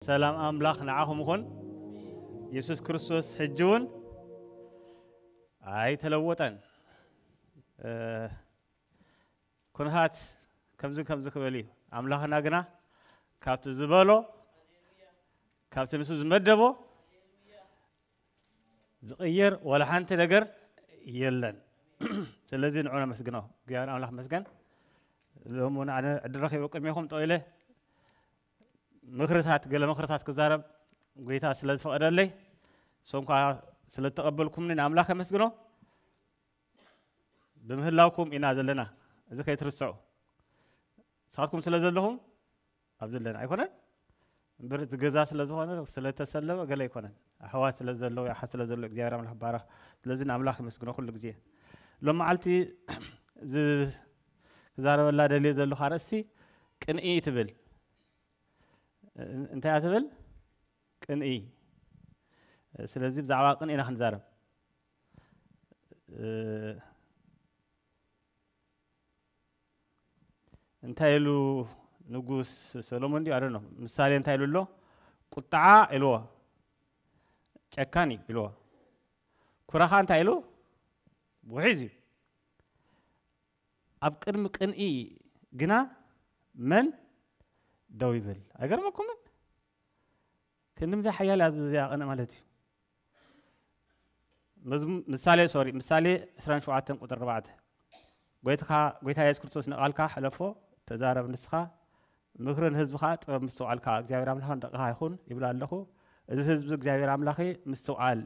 ሰላም ኣምላኽ ንዓኹም ይኹን። የሱስ ክርስቶስ ሕጂ እውን ኣይተለወጠን። እ፣ ኩነታት ከምዚ ከምዚ ክብል እዩ። ኣምላኽና ግና ካብቲ ዝበሎ፣ ካብቲ ንሱ ዝመደቦ ዝቕየር ወላ ሓንቲ ነገር የለን። ስለዚ ንዑ ነመስግኖ። እግዚኣብሔር ኣምላኽ መስገን። ሎሚ እውን ኣነ ዕድል ረኺበ ቅድሜኹም ጠው ኢለ ምኽርታት፣ ገለ ምኽርታት ክዛረብ ጎይታ ስለ ዝፈቐደለይ፣ ንሶም ከኣ ስለ ዝተቐበልኩምኒ ንኣምላኽ የመስግኖ። ብምህላውኩም ኢና ዘለና፣ እዚ ከይትርስዑ። ንስኻትኩም ስለ ዘለኹም ኣብ ዘለና ኣይኮነን? እምበር እቲ ገዛ ስለ ዝኾነ፣ ስለ ተሰለመ ገለ ኣይኮነን። ኣሕዋት ስለ ዘለዉ፣ ኣሓት ስለ ዘለዉ፣ እግዚኣብሔር ኣምላኽ ባረኽ። ስለዚ ንኣምላኽ የመስግኖ ኩሉ ግዜ። ሎም መዓልቲ ዝ-፣ ክዛረበላ ደልየ ዘለኹ ኣርእስቲ ቅንኢ ትብል። እ-፣ እንታይ እያ ትብል? ቅንኢ። ስለዚ ብዛዕባ ቅንኢ ኢና ክንዛረብ። እ፣ እንታይ ኢሉ ንጉስ ሰሎሞን ድዩ? ኣደኖ ምሳሌ እንታይ ኢሉ ኣሎ? ቁጥዓ ኢልዎ፣ ጨካን እዩ ኢልዎ። ኩራኻ እንታይ ኢሉ? ውሒዝ እዩ። ኣብ ቅድሚ ቅንኢ ግና መን ደው ይብል? ኣይገርመኩምን? ክንድምዚ ሓያል እያ እዚኣ ቅንኢ ማለት እዩ። መዝሙ-፣ ምሳሌ፣ ሶሪ፣ ምሳሌ ዕስራን ሸውዓተን ቁጥሪ ኣርባዕተ። ጎይትኻ፣ ጎይታ የሱስ ክርስቶስ ንቓልካ ሕለፎ፣ ተዛረብ ንስኻ፣ ምኽሪ ንህዝብኻ፣ ጥበብ ምስትውዓልካ፣ እግዚኣብሔር ኣምላኽ ንደቅኻ ይኹን ይብል ኣለኹ። እዚ ህዝቢ እግዚኣብሔር ኣምላኸ ምስትውዓል፣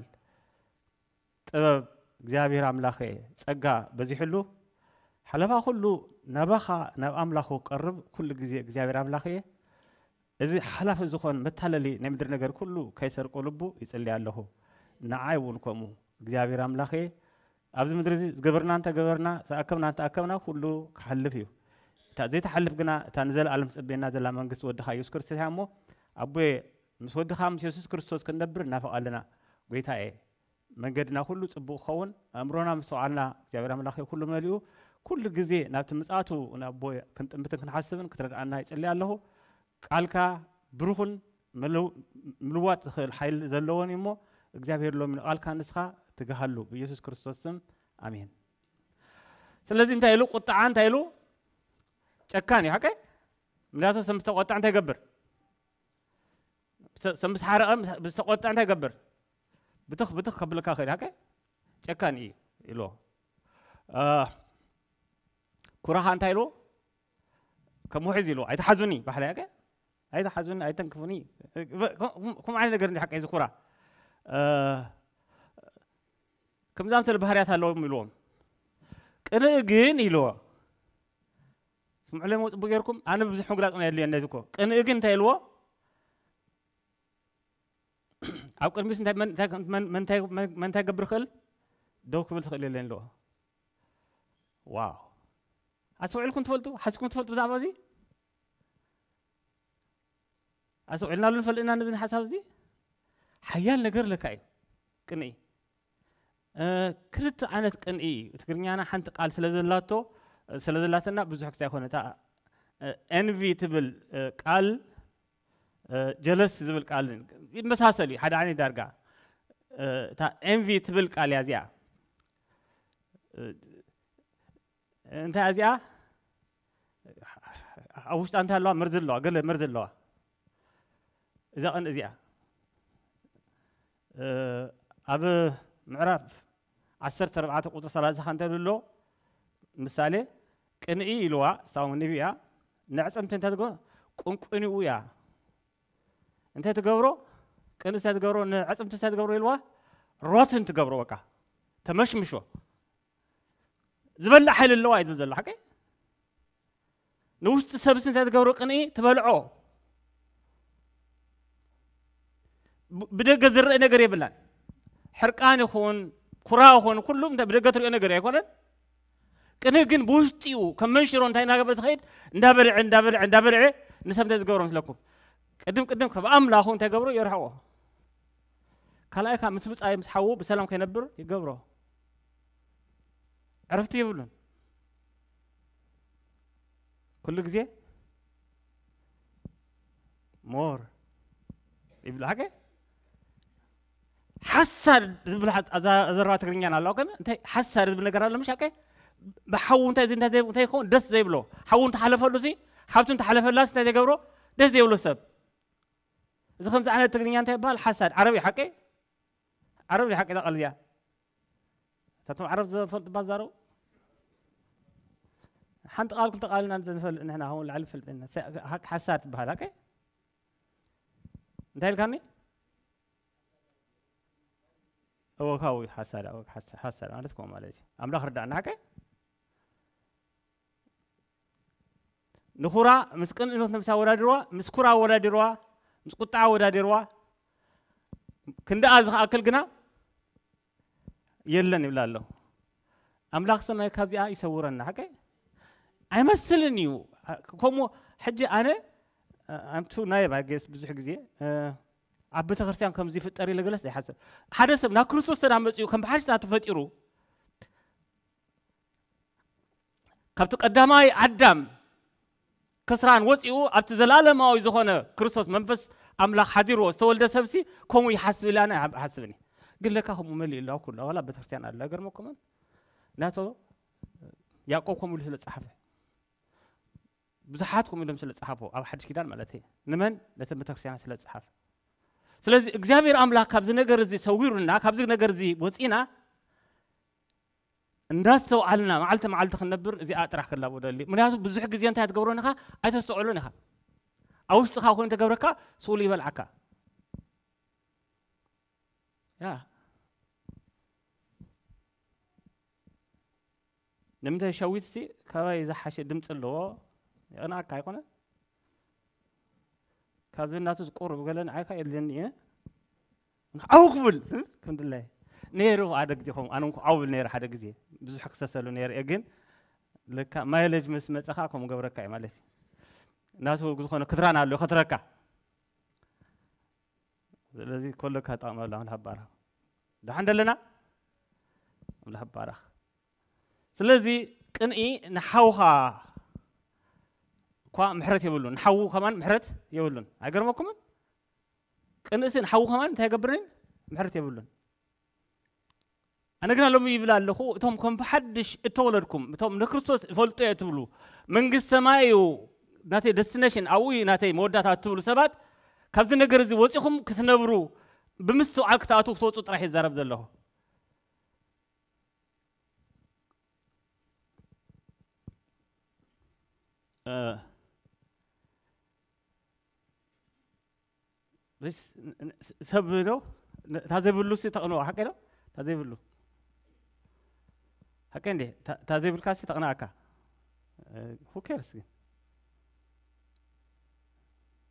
ጥበብ እግዚኣብሔር ኣምላኸ ጸጋ በዚሕሉ፣ ሓለፋ ኩሉ ናባኻ ናብ ኣምላኹ ቀርብ፣ ኩሉ ግዜ እግዚኣብሔር ኣምላኸ እዚ ሓላፊ ዝኾን መታለሊ ናይ ምድሪ ነገር ኩሉ ከይሰርቆ ልቡ ይጽሊ ኣለኹ። ንዓይ እውን ከምኡ እግዚኣብሔር ኣምላኸ ኣብዚ ምድሪ እዚ ዝገበርና እንተገበርና፣ ዝኣከብና እንተኣከብና ኩሉ ክሓልፍ እዩ። እታ ዘይትሓልፍ ግና እታ ንዘለኣለም ትጽበየና ዘላ መንግስቲ ወድኻ የሱስ ክርስቶስ እያ እሞ፣ ኣቦየ ምስ ወድኻ ምስ የሱስ ክርስቶስ ክንነብር እናፈቕ ኣለና። ጎይታየ መንገድና ኩሉ ጽቡቕ ክኸውን፣ ኣእምሮና ምስተውዓልና እግዚኣብሔር ኣምላኽ ኩሉ መሊኡ፣ ኩሉ ግዜ ናብቲ ምጽኣቱ ንኣቦ ክንጥምትን ክንሓስብን ክትረድኣና ይጽሊ ኣለኹ። ቃልካ ብሩኽን ምልው-፣ ምልዋጥ ዝኽእል ሓይሊ ዘለዎን እዩ እሞ፣ እግዚኣብሔር ሎሚ ንቃልካ ንስኻ ትግሃሉ፣ ብኢየሱስ ክርስቶስ ስም፣ ኣሜን። ስለዚ እንታይ ኢሉ? ቁጥዓ እንታይ ኢሉ? ጨካን እዩ፣ ሓቀይ? ምክንያቱ ሰብ ምስ ተቆጥዐ እንታይ ይገብር? ብተ-፣ ሰብ ምስ ሓረቐ፣ ምስ፣ ምስ ተቆጥዐ እንታይ ይገብር? ብትኽ፣ ብትኽ ከብለካ ይኽእል፣ ሓቀይ? ጨካን እዩ ኢልዎ። አ፣ ኩራኻ እንታይ ኢልዎ? ከም ውሒዝ ኢልዎ። ኣይትሓዙኒ፣ ባሕሪ፣ ሓቀይ? ኣይትሓዙኒ፣ ኣይተንክፉኒ። ከም፣ ከም ዓይነት ነገር እንዲ ሓቀይ እዚ ኩራ። አ፣ ከምዚ ኣምሰለ ባህርያት ኣለዎም ኢልዎም። ቅንኢ ግን ኢልዎ። ስምዑለይ፣ ሞ ጽቡቅ ጌርኩም፣ ኣነ ብዙሕ ምግላጽ እውን የድልየኒ ነዚ እኮ። ቅንኢ ግን እንታይ ኢልዎ? ኣብ ቅድሚስ እንታይ፣ መን እንታይ፣ መን፣ መን እንታይ፣ መን፣ መን እንታይ ክገብር ይኽእል? ደው ክብል ዝኽእል የለን ኢልዎ። ዋው! ኣስተውዒልኩም ትፈልጡ? ሓሲብኩም ትፈልጡ ብዛዕባ እዚ? ኣስተውዒልናሉ ንፈልጥ ኢና ነዚ ሓሳብ እዚ? ሓያል ነገር ለካ እዩ ቅንኢ። እ፣ ክልተ ዓይነት ቅንኢ እዩ። ትግርኛና ሓንቲ ቃል ስለ ዘላቶ፣ ስለ ዘላትና ብዙሕ ግዜ ኣይኮነ። እታ፣ እ፣ ኤንቪ ትብል፣ እ፣ ቃል፣ እ፣ ጀለስ ዝብል ቃል ይመሳሰል እዩ፣ ሓደ ዓይነት ዳርጋ። እ፣ እታ ኤንቪ ትብል ቃል እያ እዚኣ። እ፣ እንታይ እዚኣ? ኣብ ውሽጣ እንታይ ኣለዋ? መርዚ ኣለዋ፣ ገለ መርዚ ኣለዋ። እዛ ቅንኢ እዚኣ፣ እ፣ ኣብ ምዕራፍ ዓሰርተ ኣርባዕተ ቁጽሪ ሰላሳ ከ እንታይ ኢሉ ኣሎ? ምሳሌ ቅንኢ ኢልዋ፣ እሳ እውን ንቢያ፣ ንዕጽምቲ እንታይ ትገብሮ? ቁንቁኒኡ እያ። እንታይ ትገብሮ? ቅንኢ እንታይ ትገብሮ? ንዕጽምቲ እንታይ ትገብሮ ኢልዋ? ሮትን ትገብሮ፣ በቃ ተመሽምሾ። ዝበልዕ ሓይሊ ኣለዋ እዩ ዝብል ዘሎ፣ ሓቀይ? ንውሽጢ ሰብሲ እንታይ ትገብሮ? ቅንኢ ትበልዖ። ብ-፣ ብደገ ዝረአ ነገር የብላን። ሕርቃን ይኹን፣ ኩራ ይኹን፣ ኩሉ እንታይ ብደገ ትሪኦ ነገር ኣይኮነን። ቅንኢ ግን ብውሽጢኡ ከም መንሽሮ እንታይ እናገበረ ትኸይድ? እንዳበልዐ፣ እንዳበልዐ፣ እንዳበልዐ ንሰብ እንታይ ዝገብሮ መስለኩም? ቅድም ቅድም ካብ ኣምላኹ እንታይ ገብሮ? የርሕቆ። ካልኣይ ካብ ምስ ብጻይ ምስ ሓዉ ብሰላም ከይነብር ይገብሮ። ዕረፍቲ የብሉን። ኩሉ ግዜ ሞር ይብሉ። ሓቀ ሓሳድ ዝብል ሓ- ኣዛ- ኣዘረባ ትግርኛ ኣሎ። ግን እንታይ ሓሳድ ዝብል ነገር ኣሎ? ምሽ ሓቀ ብሓዉ እንታይ እንታይ እንታይ እንታይ ይኸውን ደስ ዘይብሎ፣ ሓዉ እንተሓለፈሉ ሲ፣ ሓብቱ እንተሓለፈላስ እንታይ ዘይገብሮ፣ ደስ ዘይብሎ ሰብ። እዚ ከምዚ ዓይነት ትግርኛ እንታይ ይበሃል? ሓሳድ። ዓረብ እዩ ሓቀ ዓረብ እዩ ሓቀ ቃል እዚኣ። ታቶም ዓረብ ዝፈልጥ ባዛረው ሓንቲ ቃል ክልተ ቃል ኢና ዘንፈልጥ ንሕና፣ ኸውን ላዕሊ ፈልጥ ሓቂ ሓሳድ ትበሃል። ሓቀ እንታይ ኢልካኒ? እወካዊ ሓሳድ፣ እወ ሓሳድ፣ ሓሳድ ማለት ከምኡ ማለት እዩ። ኣምላኽ ርዳእና። ሓቀ ንኹራ ምስ ቅንእኖት ነብሳ ኣወዳድርዋ፣ ምስ ኩራ ኣወዳድርዋ፣ ምስ ቁጣ ኣወዳድርዋ፣ ክንደኣ ዝኣክል ግና የለን ይብላ ኣሎ። ኣምላኽ ሰማይ ካብዚኣ ይሰውረና። ሓቀ ኣይመስልን እዩ። ከምኡ ሕጂ ኣነ ኣምቱ ናይ ባጌስ ብዙሕ ግዜ እ፣ ኣብ ቤተክርስትያን ከምዚ ይፍጠር ኢለ ገለስ ዘይሓስብ። ሓደ ሰብ ናብ ክርስቶስ ተዳመፅኡ ከም ብሓሽታ ተፈጢሩ ካብቲ ቀዳማይ ኣዳም ከስራን ወፂኡ ኣብቲ ዘላለማዊ ዝኾነ ክርስቶስ መንፈስ ኣምላኽ ሓዲርዎ ዝተወልደ ሰብሲ ከምኡ ይሓስብ ኢለ ኣነ ኣይሓስብን እየ። ግን ለካ ከምኡ መሊኡ ኣሎ ኩሉ ዋላ ቤተክርስትያን ኣሎ። ኣይገርመኩምን? ናቶ ያዕቆብ ከምኡ ኢሉ ስለ ዝፀሓፈ፣ ብዙሓት ከምኡ ኢሎም ስለ ዝፀሓፉ ኣብ ሓድሽ ኪዳን ማለት እየ፣ ንመን? ነተን ቤተክርስትያናት ስለ ዝፀሓፈ። ስለዚ እግዚኣብሔር ኣምላኽ ካብዚ ነገር እዚ ሰዊሩና፣ ካብዚ ነገር እዚ ወፂና እንዳስተውዓልና መዓልቲ መዓልቲ ክንነብር እዚኣ ጥራሕ ክላቦ ደሊ። ምክንያቱ ብዙሕ ግዜ እንታይ ትገብሮን ኢኻ? ኣይተስተውዕሎን ኢኻ። ኣብ ውሽጥኻ ኮይኑ ተገብረካ ስእሉ ይበልዓካ። ያ ንምንታይ ሸዊት ሲ ካባይ ዝሓሸ ድምፂ ኣለዎ። የቕንኣካ ኣይኮነ? ካብዚ እናቱ ዝቁርብ ገለ ንዓይካ የድልየኒ እየ። ዓው ክብል ከም ድላይ ነይሩ። ሓደ ግዜ ከምኡ ኣነ እንኳ ዓው ብል ነይረ። ሓደ ግዜ ብዙሕ ክሰሰሉ ነይረ እየ፣ ግን ለካ ማይለጅ ምስ መፀኻ ከምኡ ገብረካ እዩ ማለት እዩ። እናቱ ዝኾነ ክትራን ኣሎ ከትረካ። ስለዚ ኮለካ ጠቕመሉ ኣምላኽ ባራ። ደሓን ደለና? ኣምላኽ ባራኽ። ስለዚ ቅንኢ ንሓውኻ እኳ ምሕረት የብሉን፣ ንሓዉ ከማን ምሕረት የብሉን። ኣይገርመኩምን? ቅንእሲ ንሓዉ ከማን እንታይ ገብርን ምሕረት የብሉን። ኣነ ግና ሎሚ ይብል ኣለኹ፣ እቶም ከም ብሓድሽ እተወለድኩም፣ እቶም ንክርስቶስ እፈልጦ እየ ትብሉ፣ መንግስቲ ሰማይ እዩ ናተይ ደስቲኔሽን፣ ኣብኡ እዩ ናተይ መወዳእታ እትብሉ ሰባት፣ ካብዚ ነገር እዚ ወፂኹም ክትነብሩ ብምስትውዓል ክትኣትዉ ክትወፁ ጥራሕ ይዛረብ ዘለኹ። እ፣ ሪስ-፣ ን-፣ ን-፣ ሰብ ዶ ን-፣ እታ ዘይብሉ ሲ ተቕንኦ፣ ሓቀ ዶ? እታ ዘይብሉ። ሓቀ እንዴ? እታ፣ እታ ዘይብልካ ሲ ተቕንኣካ። እ፣ who cares ግን?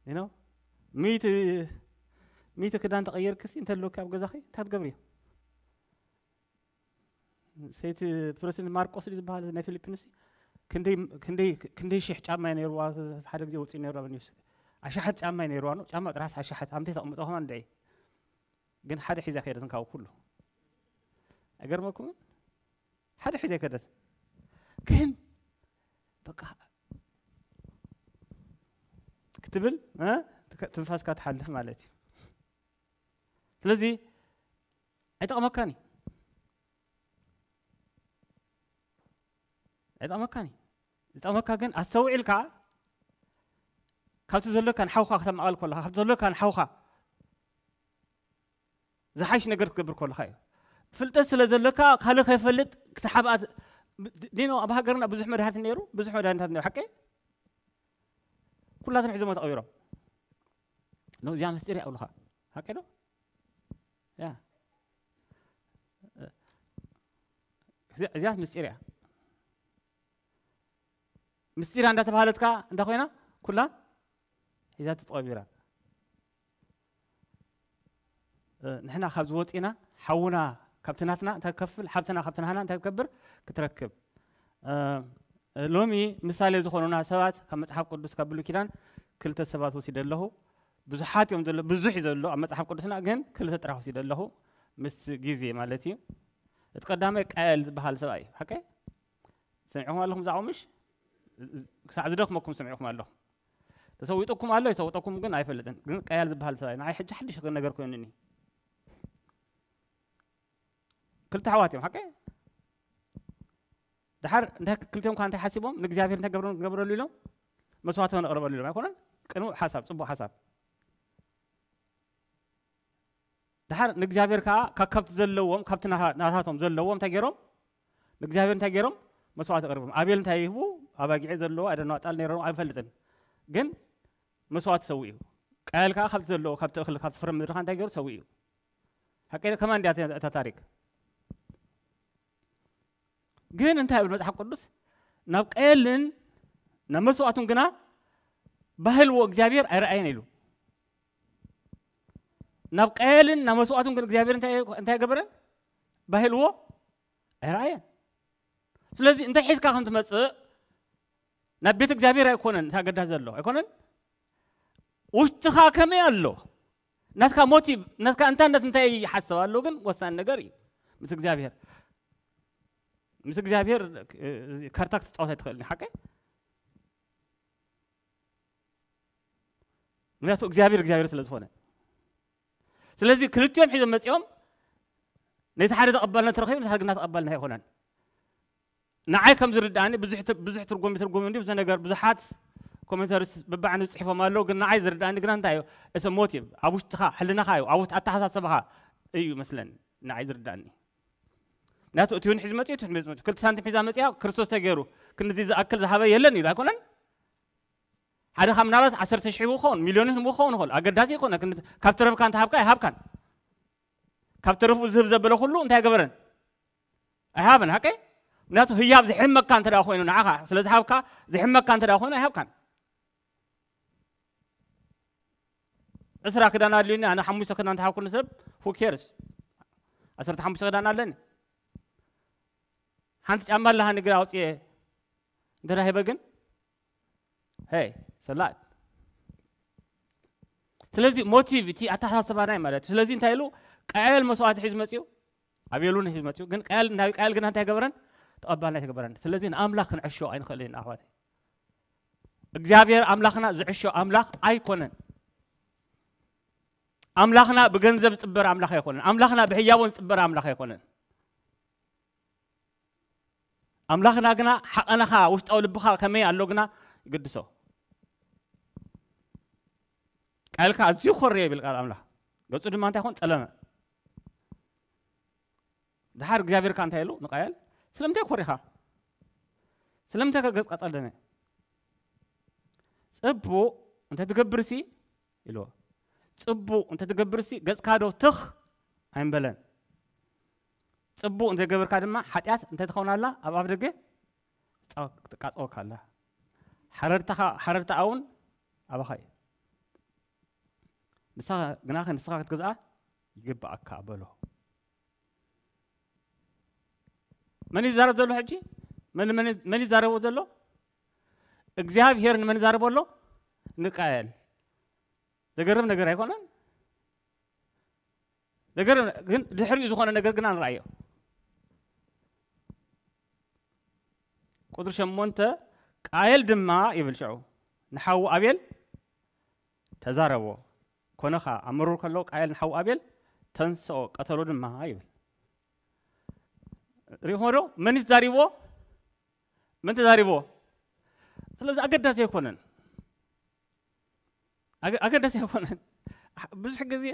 You know? ሚእቲ፣ ሚእቲ ክዳን ተቐየርክሲ እንተለውኪ ኣብ ገዛኺ እንታይ ትገብርዮ? ሰይቲ ፕረሲደንት ማርቆስ ድዩ ዝበሃል ናይ ፊሊፒንስ? ክንደይ፣ ክንደይ፣ ክንደይ ሽሕ ጫማ እዩ ነይርዋ? ሓደ ግዜ ወፂኡ ነይሩ ኣብ ኒውስ። ኣሽሓት ጫማ እዩ ነይርዋ ነው? ጫማ ጥራስ ኣሽሓት። ኣምተይ ተቕምጦ ከማን እንድዒ። ግን ሓደ ሒዛ ከይደትን ካብ ኩሉ። ኣይገርመኩምን? ሓደ ሒዛ ከደት። ግን በቃ ክትብል፣ እ? ትንፋስካ ትሓልፍ ማለት እዩ። ስለዚ ኣይጠቕመካን እዩ። ኣይጠቕመካን እዩ። ዝጠቕመካ ግን ኣስተውዒልካ ካብቲ ዘለካ ንሓውካ ከተማቓል ከለኻ፣ ካብቲ ዘለካ ንሓውካ ዝሓይሽ ነገር ክትገብር ከለኻ እዩ። ፍልጠት ስለ ዘለካ ካልእ ከይፈልጥ ክትሓብኣ ት-፣ ዲኖ ኣብ ሃገርና ብዙሕ መድሃኒት ነይሩ፣ ብዙሕ መድሃኒታት ነይሩ። ሓቂ ኩላትን ሒዞሞ ተቐቢሮም። ኖ፣ እዚኣ ምስጢር እያ ይብሉኻ። ሓቂ ዶ? ያ። እዚ-፣ እዚኣ ምስጢር እያ። ምስጢር እንዳተባሃለት ከኣ እንታይ ኮይና? ኩላ ሒዛ ተቐቢራ። እ፣ ንሕና ካብዚ ወፂና ሓውና ካብቲ ናትና እንታይ ክከፍል፣ ሓብትና ካብቲ ናህና እንታይ ክገብር ክትረክብ። እ፣ ሎሚ ምሳሌ ዝኾኑና ሰባት ካብ መጽሓፍ ቅዱስ ካብ ብሉይ ኪዳን ክልተ ሰባት ወሲደ ኣለኹ። ብዙሓት እዮም ዘሎ፣ ብዙሕ እዩ ዘሎ ኣብ መጽሓፍ ቅዱስና፣ ግን ክልተ ጥራሕ ወሲደ ኣለኹ። ምስ ግዜ ማለት እዩ። እቲ ቀዳማይ ቃየል ዝበሃል ሰብኣይ እዩ። ሓቀይ? ሰሚዕኹም ኣለኹም ብዛዕባኡ ምሽ? ክሳዕ ዝደኽመኩም ሰሚዕኹም ኣለኹም። ተሰዊጡኩም ኣሎ፣ ይሰውጠኩም ግን ኣይፈልጥን። ግን ቀያል ዝበሃል ሰብኣይ ንዓይ ሕጂ ሓድሽ ነገር ኮይኑኒ። ክልተ ኣሕዋት እዮም፣ ሓቀይ? ደሓር እንታይ ክልቲኦም ከ እንታይ ሓሲቦም? ንእግዚኣብሔር እንታይ ገብረ-፣ ክገብረሉ ኢሎም? መስዋዕቲ ነቕርበሉ ኢሎም ኣይኮነን? ቅኑዕ ሓሳብ፣ ጽቡቕ ሓሳብ። ደሓር ንእግዚኣብሔር ከኣ ካብ ከብቲ ዘለዎም፣ ካብቲ ናታ-፣ ናታቶም ዘለዎም እንታይ ገይሮም? ንእግዚኣብሔር እንታይ ገይሮም? መስዋዕቲ ኣቕሪቦም። ኣቤል እንታይ ይህቡ? ኣባጊዕ ዘለዎ፣ ኣደና ጣል ነይሮም ኣይፈልጥን። ግን መስዋዕቲ ሰዊኡ። ቃየል ከኣ ካብቲ ዘለዎ፣ ካብቲ እኽሊ፣ ካብቲ ፍረ ምድርኻ እንታይ ገይሩ? ሰዊኡ። ሓቀይ ከማን እንድያ እታ ታሪክ። ግን እንታይ ይብል መጽሓፍ ቅዱስ? ናብ ቃየልን ናብ መስዋዕቱን ግና ባህልዎ እግዚኣብሔር ኣይረኣየን ኢሉ። ናብ ቃየልን ናብ መስዋዕቱን ግን እግዚኣብሔር እንታይ፣ እንታይ ገበረ? ባህልዎ ኣይረኣየን። ስለዚ እንታይ ሒዝካ ከም ትመጽእ ናብ ቤት እግዚኣብሔር ኣይኮነን እቲ ኣገዳሲ ዘሎ፣ ኣይኮነን? ውሽጥኻ ከመይ ኣሎ? ናትካ ሞቲቭ፣ ናትካ እንታነት እንታይ ይሓስብ ኣሎ ግን ወሳኒ ነገር እዩ። ምስ እግዚኣብሔር፣ ምስ እግዚኣብሔር፣ እ፣ ካርታ ክትጻወት ኣይትኽእልን፣ ሓቀይ? ምክንያቱ እግዚኣብሔር እግዚኣብሔር ስለ ዝኾነ። ስለዚ ክልቲኦም ሒዞም መጺኦም ነቲ ሓደ ተቐባልነት ረኺቡ፣ ነቲ ሓደ ግና ተቐባልነት ኣይኮነን። ንዓይ ከም ዝርድኣኒ ብዙሕ ትር-፣ ብዙሕ ትርጉም ይትርጉም እንዲ ብዙሕ ነገር ብዙሓት ኮሜንተሪስ በብዓይነቱ ጽሒፎም ኣለዉ፣ ግን ንዓይ ዝርድኣኒ ግና እንታይ እዩ? እቲ ሞቲቭ ኣብ ውሽጥኻ፣ ሕልናኻ እዩ፣ ኣብ ውሽጢ ኣተሓሳስባኻ እዩ መስለኒ፣ ንዓይ ዝርድኣኒ። ምክንያቱ እቲ እውን ሒዙ መጺኡ፣ እቲ እውን ሒዙ መጺኡ። ክልተ ሳንቲም ሒዛ መጺኣ፣ ክርስቶስ ተገይሩ ክንድዚ ዝኣክል ዝሃበ የለን ኢሉ ኣይኮነን? ሓደ ካብ ምናልባት ዓሰርተ ሽሕ ይኸውን፣ ሚልዮን ይኸውን ይኸውን። ኣገዳሲ ኣይኮነ። ክን-፣ ካብ ተረፍካ እንተ ሃብካ ኣይሃብካን። ካብ ተረፉ ዝህብ ዘበለ ኩሉ እንታይ ገበረን? ኣይሃበን፣ ሓቀይ? ምክንያቱ ህያብ ዝሕመካ እንተ ደኣ ኮይኑ፣ ንዓኻ ስለ ዝሃብካ ዝሕመካ እንተ ደኣ ኮይኑ ኣይሃብካን። ዕስራ ክዳን ኣድልዩኒ፣ ኣነ ሓሙሽተ ክዳን ተሃብኩኒ ሰብ፣ who cares? ዓሰርተ ሓሙሽተ ክዳን ኣለኒ። ሓንቲ ጫማ ኣለሃኒ ግን ኣውጽኤ እንተ ደኣ ሂበ ግን፣ ሄይ፣ ሰላጥ። ስለዚ ሞቲቭ፣ እቲ ኣተሓሳስባና እዩ ማለት እዩ። ስለዚ እንታይ ኢሉ? ቃየል መስዋዕቲ ሒዙ መጺኡ፣ ኣቤል እውን ሒዙ መጺኡ። ግን ቃየል፣ ናይ ቃየል ግና እንታይ ገበረን? ተቐባልነት ኣይተገበረን። ስለዚ ንኣምላኽ ክንዕሾ ኣይንኽእልን ኢና፣ ኣሕዋተይ። እግዚኣብሔር ኣምላኽና ዝዕሾ ኣምላኽ ኣይኮነን። ኣምላኽና ብገንዘብ ዝጽበር ኣምላኽ ኣይኮነን። ኣምላኽና ብህያቦን ዝጽበር ኣምላኽ ኣይኮነን። ኣምላኽና ግና ሓቐናኻ፣ ውሽጣዊ ልብኻ ከመይ ኣሎ ግና ይግድሶ። ቃየልካ ኣዝዩ ኮርየ ይብል ቃል ኣምላኽ። ገጹ ድማ እንታይ ይኾን? ጸለመ። ድሓር እግዚኣብሔር ከኣ እንታይ ኢሉ ንቃየል? ስለምንታይ ኮሪኻ? ስለምንታይ ከ ገጽካ ጸለመ? ጽቡቕ እንተ ትገብርሲ ኢልዎ። ጽቡቕ እንተ ትገብርሲ ገጽካ ዶ ትኽ ኣይምበለን። ጽቡቕ እንተ ገበርካ ድማ ሓጢኣት እንተ ትኸውን ኣላ ኣብ ኣፍ ደገ ትጻወ-፣ ትቃጸወካ ኣላ። ሓረርታኻ፣ ሓረርታኣ እውን ኣባኻ እዩ። ንስኻ ግናኸ ንስኻ ክትገዝኣ ይግብኣካ በሎ። መን ይዛረብ ዘሎ ሕጂ? መን፣ መን፣ መን ይዛረቦ ዘሎ? እግዚኣብሔር ንመን ይዛረቦ ኣሎ? ንቃየል። ዘገርም ነገር ኣይኮነን? ዘገርም፣ ግን ድሕሪኡ ዝኾነ ነገር ግና ንርኣዮ። ቁጽሪ ሸሞንተ፣ ቃየል ድማ ይብል ሽዑ ንሓዉ ኣቤል ተዛረቦ። ኮነ ኸኣ ኣብ መሮር ከሎ ቃየል ንሓዉ ኣቤል ተንስኦ፣ ቀተሎ ድማ ይብል። ርኢኹሞ ዶ? መን እዩ ተዛሪብዎ? መን ተዛሪብዎ? ስለዚ ኣገዳሲ ኣይኮነን። ኣገ-፣ ኣገዳሲ ኣይኮነን። ብዙሕ ግዜ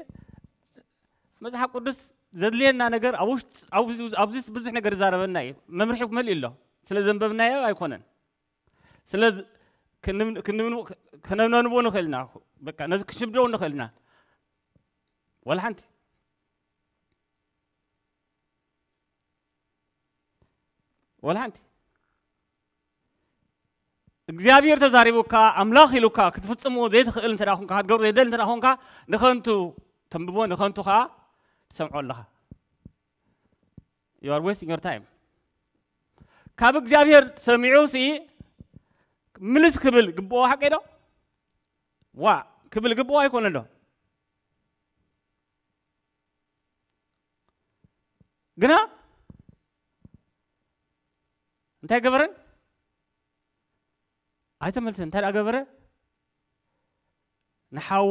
መጽሓፍ ቅዱስ ዘድልየና ነገር ኣብ ውሽጥ፣ ኣብዚ፣ ኣብዚ ብዙሕ ነገር ይዛረበና እዩ። መምርሒ መሊኡ ኣሎ። ስለ ዘንበብናዮ ኣይኮነን። ስለ ዝ-፣ ክንብ-፣ ክንብ-፣ ከነብነብንቦ ንኽእል ኢና። በቃ ነዚ ክንሽምድዶ ንኽእል ኢና። ወላ ሓንቲ። ወላ ሓንቲ። እግዚኣብሔር ተዛሪቡካ፣ ኣምላኽ ኢሉካ፣ ክትፍጽሞ ዘይትኽእል እንተ ደኣ ኹንካ፣ ክትገብሮ ዘይደሊ እንተ ደኣ ኹንካ፣ ንኸንቱ ተንብቦ፣ ንኸንቱ ኸኣ ትሰምዖ ኣለኻ። You are wasting your time። ካብ እግዚኣብሔር ሰሚዑ ሲ ምልስ ክብል ግብኦ፣ ሓቀይ ዶ? ዋ ክብል ግብኦ ኣይኮነን ዶ? ግና እንታይ ገበረን? ኣይተመልሰን። እንታይ ደኣ ገበረ? ንሓዉ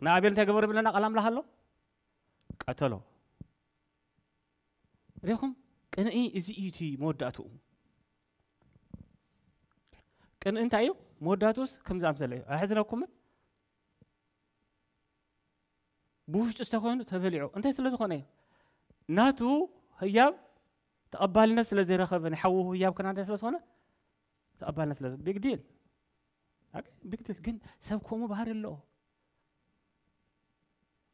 ንኣቤል እንታይ ገበሩ ይብለና ቃል ኣምላኽ ኣሎ? ቀተሎ። ሪኹም? ቅንኢ እዚ እዩ እቲ መወዳእትኡ። ቅንኢ እንታይ እዩ? መወዳእትኡስ ከምዚ ኣምሰለ እዩ። ኣሕዝነኩምን? ብውሽጡ ዝተኮይኑ ተበሊዑ። እንታይ ስለ ዝኾነ እዩ? ናቱ ህያብ ተቐባልነት ስለ ዘይረኸበ፣ ንሓዉ ህያብ ከና እንታይ ስለ ዝኾነ? ተቐባልነት ስለ ቢግ ዲል። ቢግ ዲል። ግን ሰብ ከምኡ ባህሪ ኣለዎ።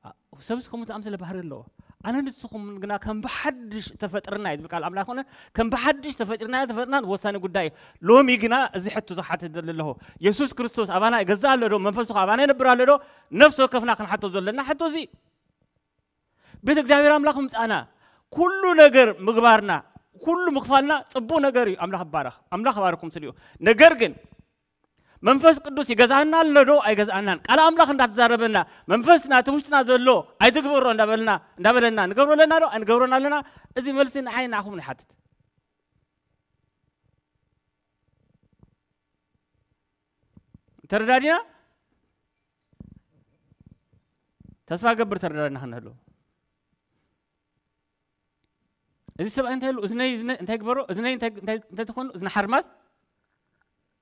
አ-፣ ሰብስ ከምኡ ዝኣምሰለ ባህሪ ኣለዎ። ኣነ ንስኹም ግና ከም ብሓድሽ ተፈጥርና እዩ ዝብል ቃል ኣምላኽ ኾነ፣ ከም ብሓድሽ ተፈጢርና፣ ተፈጥርና ወሳኒ ጉዳይ እዩ። ሎሚ ግና እዚ ሕቶ ዝሓትት ዘሎ ኣለኹ። የሱስ ክርስቶስ ኣባና ይገዝእ ኣሎ ዶ? መንፈሱ ኣባና ይነብር ኣሎ ዶ? ነፍሲ ወከፍና ክንሓቶ ዘለና ሕቶ እዚ። ቤት እግዚኣብሔር ኣምላኽ ምምጻእና፣ ኩሉ ነገር ምግባርና፣ ኩሉ ምኽፋልና ጽቡቕ ነገር እዩ። ኣምላኽ ይባረኽ። ኣምላኽ ይባርኩም ስልዩ። ነገር ግን መንፈስ ቅዱስ ይገዝኣና ኣሎ ዶ ኣይገዝኣናን? ቃል ኣምላኽ እንዳተዛረበና፣ መንፈስና እቲ ውሽጥና ዘሎ ኣይትግበሮ እንዳበልና፣ እንዳበለና ንገብሮ ኣለና ዶ ኣይንገብሮን ኣለና? እዚ መልሲ ንዓይ ንዓኹም ንሓትት። ተረዳዲና? ተስፋ ገብር ተረዳዲና ክንህሉ። እዚ ሰብኣይ እንታይ ኢሉ? እዝነይ፣ እዝነ-፣ እንታይ ግበሮ? እዝነይ እንታይ፣ እንታይ፣ እንታይ ትኾኑ? እዝነ ሓርማዝ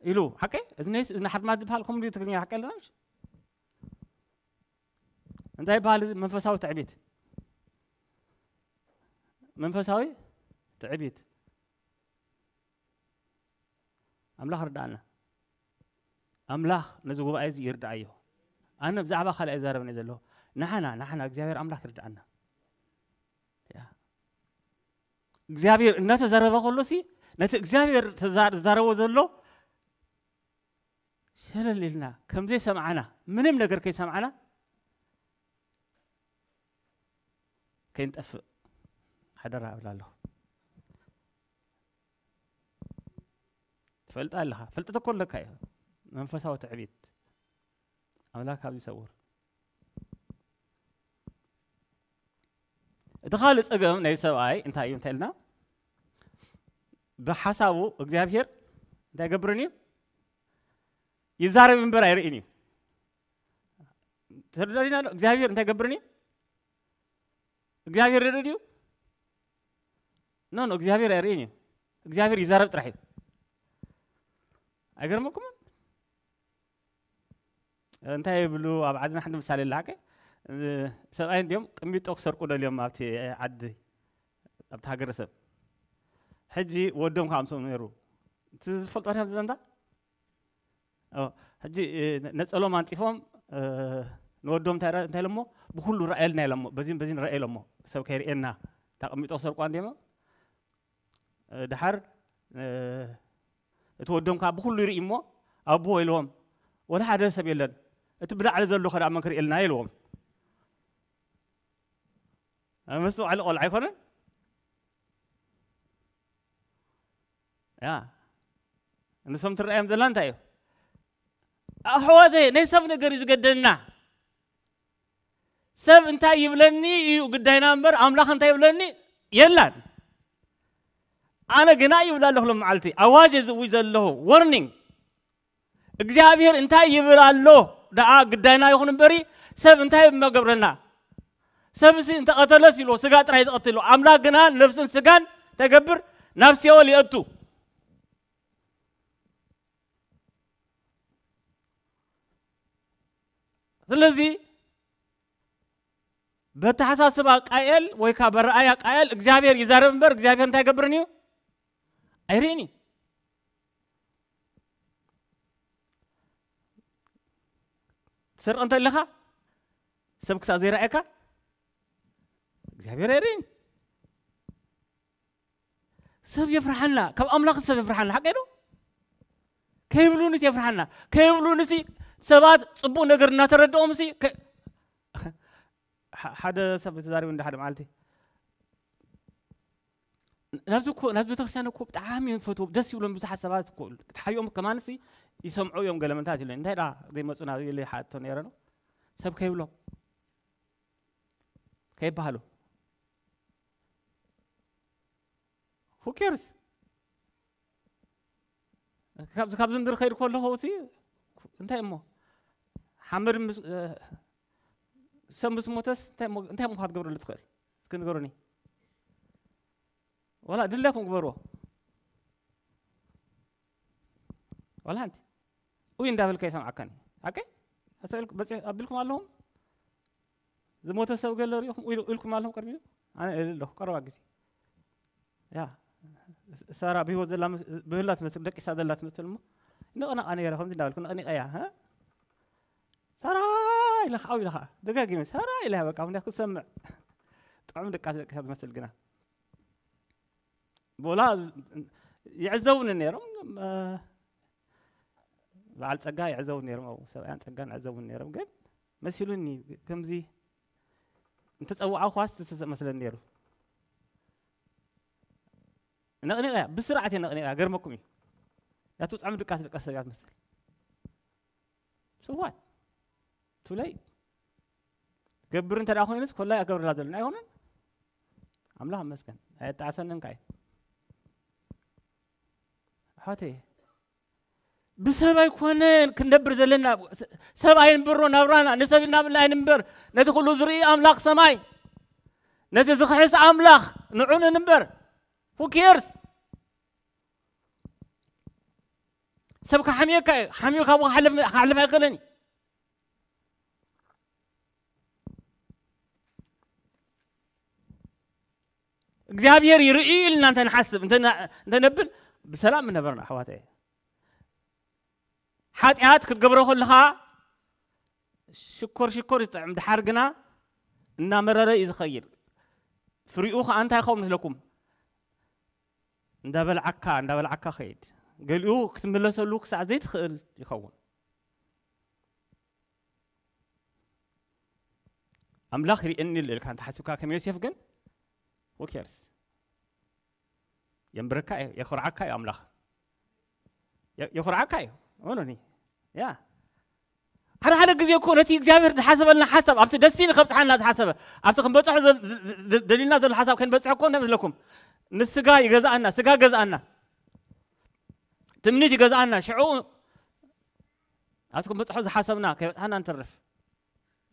ኢሉ። ሓቀይ? እዝነይስ እዝነ ሓርማዝ ዝበሃል ከምኡ ድዩ ትግርኛ? ሓቀይ ኣለና ምሽ? እንታይ ይበሃል እዚ? መንፈሳዊ ትዕቢት። መንፈሳዊ ትዕቢት። ኣምላኽ ርዳኣና። ኣምላኽ ነዚ ጉባኤ እዚ ይርዳኣዮ። ኣነ ብዛዕባ ካልእ ኣይዛረብን እየ ዘለኹ። ንዓና፣ ንዓና እግዚኣብሔር ኣምላኽ ይርዳኣና። ያ። እግዚኣብሔር እናተዛረበ ከሎ ሲ፣ ነቲ እግዚኣብሔር ተዛ-፣ ዝዛረቦ ዘሎ ሸለል ኢልና፣ ከም ዘይሰማዕና፣ ምንም ነገር ከይሰማዕና ከይንጠፍእ ሓደራ እብል ኣለኹ። ትፈልጥ ኣለኻ፣ ፍልጠት እኮ ኣለካ እዩ። መንፈሳዊ ትዕቢት ኣምላኽ ካብ ይሰውር። እቲ ካልእ ጸገም ናይ ሰብኣይ እንታይ እዩ እንተልና፣ ብሓሳቡ እግዚኣብሔር እንታይ ይገብርን እዩ? ይዛረብ እምበር ኣይርእን እዩ። ተረዳዲና ኣሎ? እግዚኣብሔር እንታይ ይገብርን እዩ? እግዚኣብሔር ርእ ድዩ? ኖ፣ ኖ፣ እግዚኣብሔር ኣይርእን እዩ። እግዚኣብሔር ይዛረብ ጥራሕ እዩ። ኣይገርመኩምን? እንታይ ይብሉ ኣብ ዓድና ሓንቲ ምሳሌ ኣላ፣ ሓቀ? እ፣ ሰብኣይ እንድዮም ቅሚጦ ክሰርቁ ደልዮም ኣብቲ ዓዲ፣ ኣብቲ ሃገረሰብ። ሕጂ ወዶም ከዓ ምስኦም ነይሩ። እቲ ዝፈልጦ ድዮም ዘንታ? ኦ፣ ሕጂ፣ እ፣ ነጸሎም ኣንጺፎም፣ እ፣ ንወዶም እንታይ ረ-፣ እንታይ ኢሎሞ? ብኹሉ ረኣየልና ኢሎሞ፣ በዚን በዚን ረኣየ ኢሎሞ። ሰብ ከይርእየና፣ እታ ቅሚጦ ክሰርቋ እንድዮም። እ፣ ደሓር፣ እ፣ እቲ ወዶም ከዓ ብኹሉ ይርኢ እሞ፣ ኣቦ ኢልዎም፣ "ወላ ሓደ ሰብ የለን። እቲ ብላዕሊ ዘሎ ከ ደኣ መን ክርእየልና?" ኢልዎም። መስተውዓሊ ቆልዓ ኣይኮነን? ያ። ንሶም ትረኣዮም ዘላ እንታይ እዩ? ኣሕዋተይ፣ ናይ ሰብ ነገር እዩ ዝገደና። ሰብ እንታይ ይብለኒ እዩ ግዳይና እምበር፣ ኣምላኽ እንታይ ይብለኒ የላን። ኣነ ግና ይብል ኣለኹ፣ ሎም መዓልቲ ኣዋጅ ዝእውጅ ዘለኹ፣ ወርኒንግ። እግዚኣብሔር እንታይ ይብል ኣሎ ደኣ ግዳይና ይኹን እምበሪ፣ ሰብ እንታይ መገብረና? ሰብሲ እንተቐተለስ ኢልዎ፣ ስጋ ጥራይ ዝቐትል ኢልዎ። ኣምላኽ ግና ነፍስን ስጋን እንታይ ይገብር? ናብ ሲኦል የእቱ። ስለዚ በተሓሳስባ ቃየል ወይ ከዓ በረኣያ ቃየል እግዚኣብሔር ይዛረብ እምበር እግዚኣብሔር እንታይ ይገብርን እዩ? ኣይርእን እዩ። ትሰርቕ እንተ ኣለኻ ሰብ ክሳብ ዘይረኣየካ እግዚኣብሔር ኣይርእን። ሰብ የፍርሓና፣ ካብ ኣምላኽ ሰብ የፍርሓና። ሓቀይ ዶ? ከይብሉንስ የፍርሓና። ከይብሉንስ ሰባት ጽቡቕ ነገር እናተረድኦምሲ ከ-፣ ሓ-፣ ሓደ ሰብ ተዛሪቡ እንደ ሓደ መዓልቲ ናብዚ እኮ፣ ናብዚ ቤተክርስትያን እኮ ብጣዕሚ እዮም ዝፈትዉ፣ ደስ ይብሎም ብዙሓት ሰባት እኮ። ክትሓዮም ከማንሲ ይሰምዑ እዮም ገለ መንታት ኢለ። እንታይ ደኣ ዘይመጹ ናብ ኢለ ይሓቶ ነይረ ነው። ሰብ ከይብሎም፣ ከይበሃሉ። Who cares? ካብዚ፣ ካብዚ ምድሪ ከይዱ ከለኹ እቲ እንታይ እሞ ሓመድ ምስ እ፣ ሰብ ምስ ሞተስ እንታይ ሞ- እንታይ ምዃ ክትገብረሉ ትኽእል? እስኪ ንገሩኒ። ወላ ድላይኩም ግበርዎ። ወላ ሓንቲ። ኡይ እንዳበልካ ይሰምዓካኒ። ሓቀይ? ኣስተውዕል- በፂሑ ኣቢልኩም ኣለኹም? ዝሞተ ሰብ ገለ ሪኢኹም ኢሉ- ኢልኩም ኣለኹም ቅድሚኡ? ኣነ እብል ኣለኹ ቀረባ ግዜ። ያ ሳራ ብህይወት ዘላ ምስ- ብህላ ትመስል ደቂሳ ዘላ ትመስል እሞ ንቕነቓ ነይረ ከምዚ እንዳበልኩ ንቕኒቐያ። ሀ? ሳራ ኢለ ከዓ ኢለ ከዓ ደጋጊመ ሳራ ኢለ በቃ ምክንያቱ ክትሰምዕ ጥዑም ደቃ ደቂሳ ትመስል ግና ቦላ ይዕዘቡኒ ነይሮም። በዓል ጸጋ ይዕዘቡ ነይሮም፣ ኣብኡ ሰብኣያን ጸጋን ይዕዘቡ ነይሮም። ግን መሲሉኒ ከምዚ እንተጸዋዕኳስ ተመስለኒ ነይሩ። ነቕኒቐያ ብስርዓት እየ ነቕኒቐያ። ገርመኩም እዩ ያቱ ጻዕሚ ድቃስ ደቀስ ሰብ እያ ትመስል። ስዋት ቱለይ ገብር እንተ ደኣ ኮይኑስ ኮላይ ኣገብርላ ዘለና ኣይኮነን። ኣምላኽ መስገን ኣየጣዕሰንን ካይ ኣሕዋተይ ብሰብ ኣይኮነን ክንነብር ዘለና። ሰብ ኣይንበሮ ናብራና ንሰብ እናብልና ኣይንንበር። ነቲ ኩሉ ዝርኢ ኣምላኽ ሰማይ ነቲ ዝኽሕስ ኣምላኽ ንዑ ንንበር። Who cares? ሰብ ክሓምየካ እዩ። ሓምዮ ካብኡ ክሓልፍ ኣይክእልን እዩ። እግዚኣብሔር ይርኢ ኢልና እንተ ንሓስብ እንተ ና- እንተ ነብል ብሰላም ምነበርና ኣሕዋተ። ሓጢኣት ክትገብሮ ከለኻ ሽኮር ሽኮር ይጥዕም፣ ድሓር ግና እናመረረ እዩ ዝኸይድ። ፍሪኡ ከዓ እንታይ ይኸውን መስለኩም? እንዳበልዓካ እንዳበልዓካ ኸይድ። ገሊኡ ክትምለሰሉ ክሳዕ ዘይትኽእል ይኸውን። ኣምላኽ ይርእየኒ ኣሎ ኢልካ እንተሓሲብካ ከም ዮሴፍ ግን፣ who cares? የንብረካ እዩ፣ የኹርዓካ እዩ ኣምላኽ። የ- የኹርዓካ እዩ። እመኑኒ። ያ ሓደ ሓደ ግዜ እኮ ነቲ እግዚኣብሔር ዝሓሰበልና ሓሳብ ኣብቲ ደስ ኢሉ ከብፅሓና ዝሓሰበ ኣብቲ ክንበፅሖ ዘ- ዝ- ዝ- ደሊልና ዘሎ ሓሳብ ከንበፅሖ እኮ እንታይ መስለኩም? ንስጋ ይገዝኣና፣ ስጋ ገዝኣና፣ ትምኒት ይገዝኣና። ሽዑ ኣብቲ ክንበፅሖ ዝሓሰብና ከይበፅሓና ንተርፍ።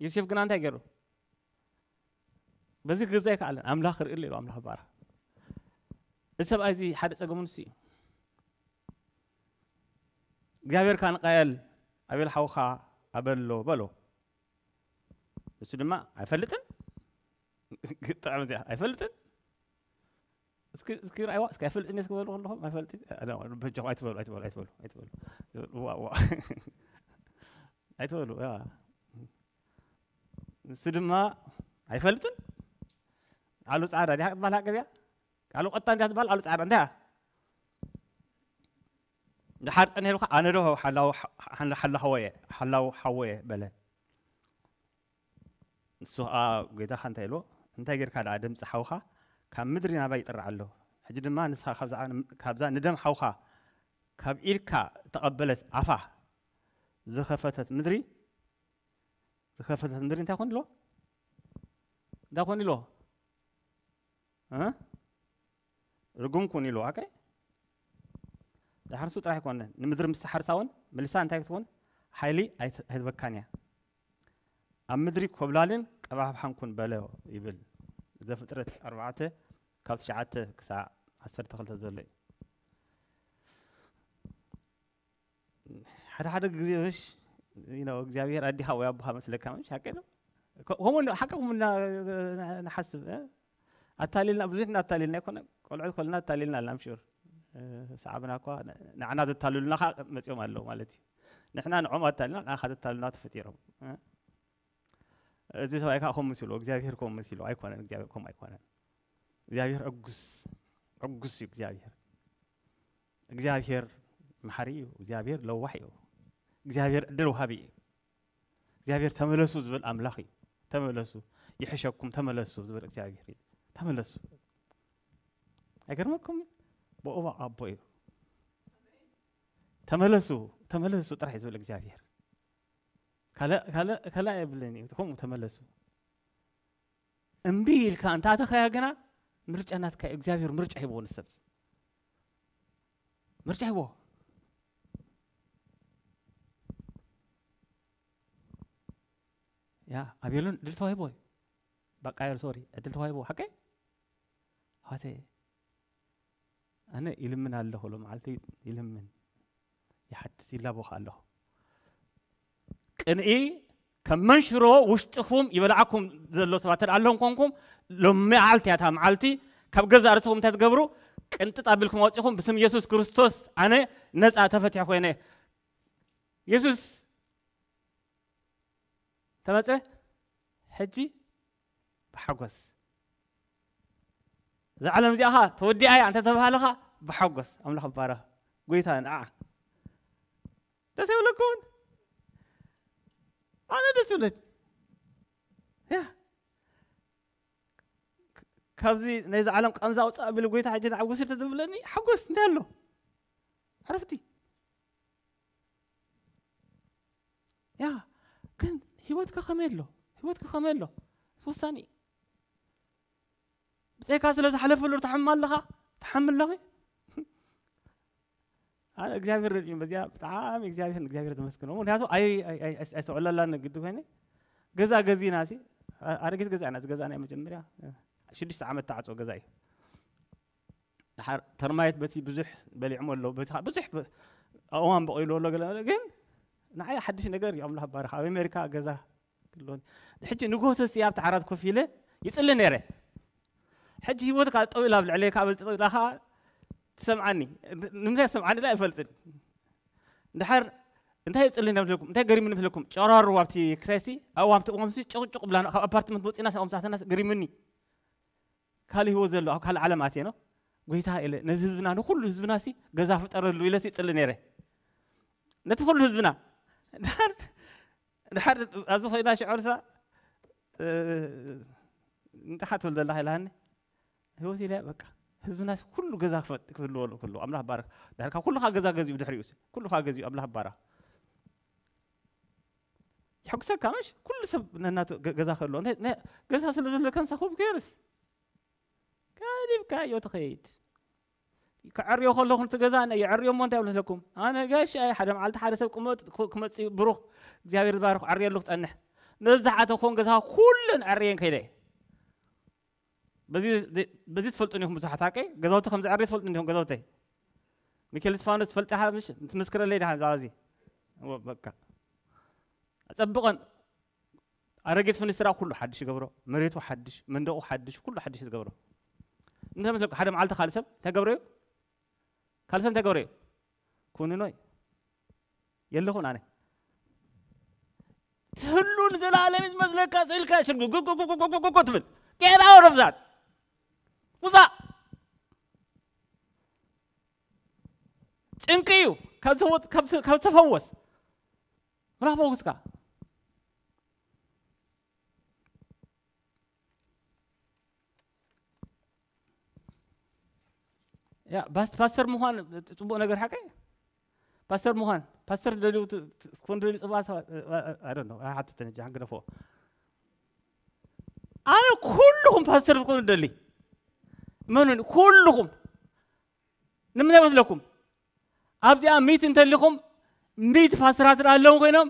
ዮሴፍ ግና እንታይ ገይሩ? በዚ ክገዛ ኣይከኣለን። ኣምላኽ ርእየሉ ኢሉ ኣምላኽ ባራ። እዚ ሰብኣይ እዚ ሓደ ጸገሙ ንሱ እዩ። እግዚኣብሔር ካን ቃየል ኣቤል ሓውኻ ኣበሎ በሎ። እሱ ድማ ኣይፈልጥን ግጥዕም እዚኣ ኣይፈልጥን እስኪ እስኪ ራይዋ እስኪ ኣይፈልጥን እስኪ በሉ ከለኹም ኣይፈልጥን በጃኹም ኣይትበሉ ኣይትበሉ ኣይትበሉ ኣይትበሉ ዋ ዋ ኣይትበሉ ያ ንሱ ድማ ኣይፈልጥን። ቃሉ ጻዕዳ ዲያ ክትበሃል ሓቂ እዚኣ? ቃሉ ቀጣን ዲያ ትበሃል? ቃሉ ጻዕዳ እንታይ እያ? ድሓር ጸኒሕልካ ኣነ ዶ ሓላው ሓላው ሓወየ ሓላው ሓወየ በለ። ንሱ ኸኣ ጎይታኻ እንታይ ኢልዎ? እንታይ ጌርካ ደኣ ድምጺ ሓውኻ ካብ ምድሪ ናባይ ይጥራዕ ኣሎ? ሕጂ ድማ ንስኻ ካብዛ ንደም ሓውኻ ካብ ኢድካ እተቐበለት ኣፋ ዝኸፈተት ምድሪ ዝኸፈተት ምድሪ እንታይ ኮን ኢልዎ? እንታይ ኮን ኢልዎ? እ? ርጉም ኩን ኢልዎ። ኣከይ ድሓር ንሱ ጥራሕ ኣይኮነ ንምድሪ ምስ ሓርሳ እውን ምልሳ እንታይ ክትኮን ሓይሊ ኣይት- ኣይትበካን እያ። ኣብ ምድሪ ኮብላልን ቀባብሓን ኩን በሎ ይብል ዘፍጥረት ኣርባዕተ ካብ ትሽዓተ ክሳዕ ዓሰርተ ክልተ ዘሎ እዩ። ሓደ ሓደ ግዜ ምሽ you know እግዚኣብሔር ኣዲኻ ወይ ኣቦኻ መስለካ ምሽ ሓቂ ነው። ከ- ከምኡ ን- ሓቂ ከምኡ እና- ንሓስብ እ? ኣታሊልና ብዙሕ እናታሊልና ኣይኮነ ቆልዑት ኮልና ኣታሊልና ኣላ ምሽር ሰዓብና እኳ ንዓና ዘታልሉና ከዓ መፂኦም ኣለዉ ማለት እዩ። ንሕና ንዖም ኣታሊልና ንዓኻ ዘታልሉና ተፈጢሮም እ? እዚ ሰብኣይ ከዓ ከምኡ መሲሉ እግዚኣብሔር ከምኡ መሲሉ ኣይኮነን። እግዚኣብሔር ከምኡ ኣይኮነን። እግዚኣብሔር ዕጉስ ዕጉስ እዩ እግዚኣብሔር። እግዚኣብሔር መሓሪ እዩ። እግዚኣብሔር ለዋሕ እዩ። እግዚኣብሔር ዕድል ወሃቢ እዩ። እግዚኣብሔር ተመለሱ ዝብል ኣምላኽ እዩ። ተመለሱ ይሕሸኩም ተመለሱ ዝብል እግዚኣብሔር እዩ። ተመለሱ ኣይገርመኩም? ብኦባ ኣቦ እዩ። ተመለሱ ተመለሱ ጥራሕ እዩ ዝብል እግዚኣብሔር። ካልእ ካልእ ካልእ የብልን እዩ። ከምኡ ተመለሱ እምቢ ኢልካ እንታተኸያ ግና ምርጫ ናትካ እዩ። እግዚኣብሔር ምርጫ ሂብዎ ንሰብ ምርጫ ሂብዎ። ያ ኣቤሎን እድል ተዋሂቦ እዩ። ባቃየር ሶሪ እድል ተዋሂቦ ሓቀይ ኣሕዋተይ ኣነ ይልምን ኣለኹ ሎ መዓልቲ ይልምን ይሓትት ይላቦ ኣለኹ። ቅንኢ ከም መንሽሮ ውሽጥኹም ይበልዓኩም ዘሎ ሰባት ተደኣ ኣለኹም ኮንኩም ሎሚ መዓልቲ እያ እታ መዓልቲ ካብ ገዛ ርእስኹም እንታይ ትገብሩ? ቅንጥጥ ኣቢልኩም ኣውፂኹም ብስም ኢየሱስ ክርስቶስ ኣነ ነፃ ተፈቲሑ ኮይነ። ኢየሱስ ተመፀ። ሕጂ ብሓጎስ እዛ ዓለም እዚኣ ኸ ተወዲኣ እያ እንተ ተባሃለኻ ብሓጎስ ኣምላኽ ባረኽ። ጎይታ ንዓ ደስ ይብለኩም። ኣነ ደስ ይብለች ያ ካብዚ ነዚ ዓለም ቃንዛ ኣውፃእ ቢሉ ጎይታ ሕጂ ንዓጉሲ ተዝብለኒ ሓጎስ እንታይ ኣሎ? ዕረፍቲ ያ ግን ህይወትካ ከመይ ኣሎ? ህይወትካ ከመይ ኣሎ? ውሳኔ ብፀይካ ስለ ዝሓለፈሉ ትሓም ኣለኻ ትሓም ኣለኺ። ኣነ እግዚኣብሔር ረድእዩ በዚኣ ብጣዕሚ እግዚኣብሔር እግዚኣብሔር ተመስግኖ ምክንያቱ ኣይተዕለላን ግዲ ኮይነ ገዛ ገዚና ሲ ኣረጊት ገዛ ኢና ዝገዛና መጀመርያ ሽዱሽተ ዓመት ተዓፅኦ ገዛ እዩ። ድሓር ተርማይት በቲ ብዙሕ በሊዕሞ ኣሎ በቲ ብዙሕ ኣእዋን በቂሉ ኣሎ ገለ ግን ንዓይ ሓድሽ ነገር እዩ ኣምላኽ ባርኽ ኣብ ኣሜሪካ ገዛ ክህልወኒ ሕጂ ንጎሆ ተስኢ ኣብቲ ዓራት ኮፍ ኢለ ይፅሊ ነይረ ሕጂ ህይወትካ ጠው ኢላ ኣብ ልዕለይ ካብ ጠው ኢላ ከዓ ትሰምዓኒ ንምንታይ ትሰምዓኒ ላ ኣይፈልጥን ድሓር እንታይ ይፅሊ ነብለኩም እንታይ ገሪሙኒ ምስለኩም ጨራሩ ኣብቲ ክሳይሲ ኣብቲ እዋምሲ ጭቕጭቕ ብላ ካብ ኣፓርትመንት ወፂና ሳኦም ሳተና ገሪሙኒ ካልእ ህይወት ዘሎ ኣብ ካልእ ዓለም ኣትየ ነው ጎይታ ኢለ ነዚ ህዝብና ንኩሉ ህዝብና ሲ ገዛ ፍጠረሉ ኢለ ሲ ይፅሊ ነይረ ነቲ ኩሉ ህዝብና ድሓር ድሓር ኣብዚ ኮይና ሽዑርሳ እንታይ ትብል ዘለኻ ኢላኒ ህይወት ኢለ በቃ ህዝብና ኩሉ ገዛ ክህልወሉ ክህልዎ ኣምላኽ ባረክ ድሕር ካብ ኩልኻ ገዛ ገዚኡ ድሕሪኡ ኩልኻ ገዚኡ ኣምላኽ ባረክ ይሕጉሰካ ምሽ ኩሉ ሰብ ነናቱ ገዛ ክህልዎ ገዛ ስለ ዘለካ ንሳ ኮብ ከይርስ ገዲፍካዮ ትኸይድ ክዕርዮ ከለኹ ነቲ ገዛ የዕርዮ እሞ እንታይ ይብለኩም ኣነ ጋሻ ሓደ መዓልቲ ሓደ ሰብ ክመፅእ ብሩኽ እግዚኣብሔር ዝባርኽ ክዕርየሉ ክፀንሕ ነዚ ዝሓተኮን ገዛ ኩለን ዕርየን ከይደ በዚ ትፈልጡ ኒኹም ብዙሓት ሓቀይ ገዛውቲ ከም ዝዕርየ ትፈልጡ ኒኹም ገዛውተይ ሚካኤል ስፋኖስ ትፈልጢ ትምስክረለይ ዳ ዛዚ በቃ ኣፀብቐን ኣረጊት ፍንስትራ ኩሉ ሓድሽ ይገብሮ መሬቱ ሓድሽ መንደቑ ሓድሽ ኩሉ ሓድሽ ዝገብሮ እንታይ መስለኩም ሓደ መዓልቲ ካልእ ሰብ እንታይ ገብረዩ ካልእ ሰብ እንታይ ገብረዩ ኩንኖይ የለኹን ኣነ ትህሉ ንዘለኣለም ዝመስለካ ስኢልካ ሽርጉ ትብል ጌራ ወረብዛት ውፃእ ጭንቂ እዩ ካብ ተፈወስ ምራኽ ፈውስካ ፓስተር ምዃን ፅቡቅ ነገር ሓቀ ፓስተር ምዃን ፓስተር ደልዩ ክኾን ደልዩ ፅቡቅ ሓተተን ጃን ግደፎ ኣነ ኩልኹም ፓስተር ዝኾኑ ደሊ መኑን ኩልኹም ንምንታይ መስለኩም ኣብዚኣ ሚት እንተሊኹም ሚት ፓስተራት ኣለዉ ኮይኖም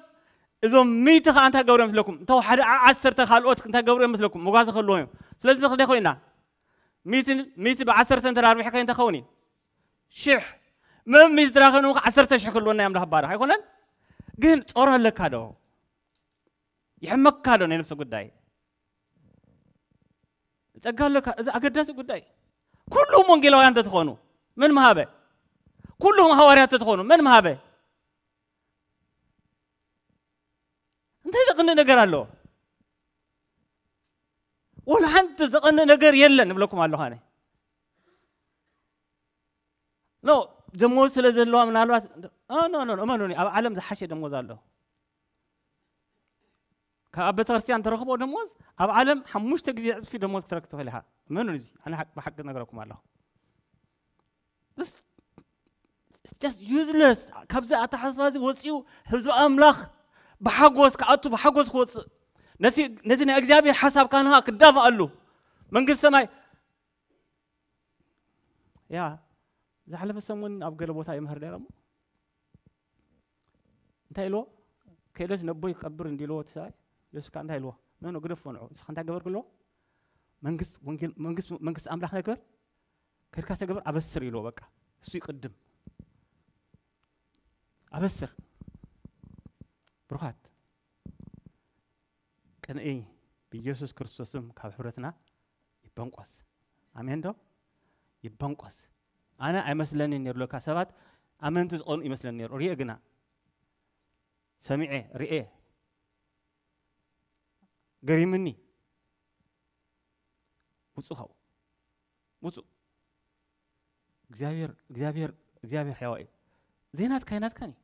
እዞም ሚት ከዓ እንታይ ገብሩ መስለኩም እንተ ሓደ ዓሰርተ ካልኦት እንታይ ገብሩ መስለኩም መጓሰ ከለዎም እዮም ስለዚ ንክደ ኮይና ሚት ብዓሰርተ እንተ ኣርቢሕካ እንተኸውን እዩ ሽሕ መም ሚት ድራኸኑ ዓሰርተ ሽሕ ክህልወና እዮም ዳህባራ ኣይኮነን ግን ጾር ኣለካ ዶ ይሕመካ ዶ ናይ ነፍሲ ጉዳይ ጸጋ ኣለካ እዚ ኣገዳሲ ጉዳይ ኩሉም ወንጌላውያን እንተትኾኑ መን ምሃበ ኩሉም ሃዋርያት እንተትኾኑ መን ምሃበ እንታይ ዘቕንእ ነገር ኣሎ ወላ ሓንቲ ዘቐንእ ነገር የለን እብለኩም ኣለኹ ኣነ ኖ ደሞዝ ስለ ዘለዋ ምናልባት እመኑኒ ኣብ ዓለም ዝሓሸ ደሞዝ ኣሎ ካብ ቤተክርስትያን ተረኽቦ ደሞዝ ኣብ ዓለም ሓሙሽተ ግዜ ዕፅፊ ደሞዝ ክትረክ ትኽእል ኢኻ እመኑኒ እዚ ኣነ ብሓቂ ነገረኩም ኣለኹ ዩዝለስ ካብዚ ኣተሓሳስባ እዚ ወፂኡ ህዝቢ ኣምላኽ ብሓጎስ ክኣቱ ብሓጎስ ክወፅእ ነቲ ናይ እግዚኣብሔር ሓሳብ ካንኻ ክዳፋኣሉ መንግስቲ ሰማይ ያ ዝሓለፈ ሰሙን ኣብ ገለ ቦታ ይምህር ነይረ እሞ እንታይ ኢልዎ ከይደስ ነቦይ ክቀብር እንዲልዎ እቲ ሰብኣይ ደስካ እንታይ ኢልዎ? ኖ ኖ፣ ግደፎ ንዑ። ንስኻ እንታይ ገበር ክብሎ? መንግስት ወንጌል፣ መንግስት፣ መንግስት ኣምላኽ ነገር ከድካ ተገበር፣ ኣበስር ኢልዎ። በቃ እሱ ይቅድም። ኣበስር። ብሩኻት፣ ቅንኢ ብኢየሱስ ክርስቶስም ካብ ሕብረትና ይበንቆስ። ኣሜን ዶ? ይበንቆስ። ኣነ ኣይመስለኒ ነይሩ ለካ ሰባት ኣመንቲ ዝቐኑ ይመስለኒ ነይሩ። ሪኤ ግና ሰሚዐ ሪኤ ገሪምኒ። ውፁ ካብኡ ውፁ። እግዚኣብሔር እግዚኣብሔር እግዚኣብሔር ሕያዋ እዩ። ዘይናትካ ኣይናትካን እዩ።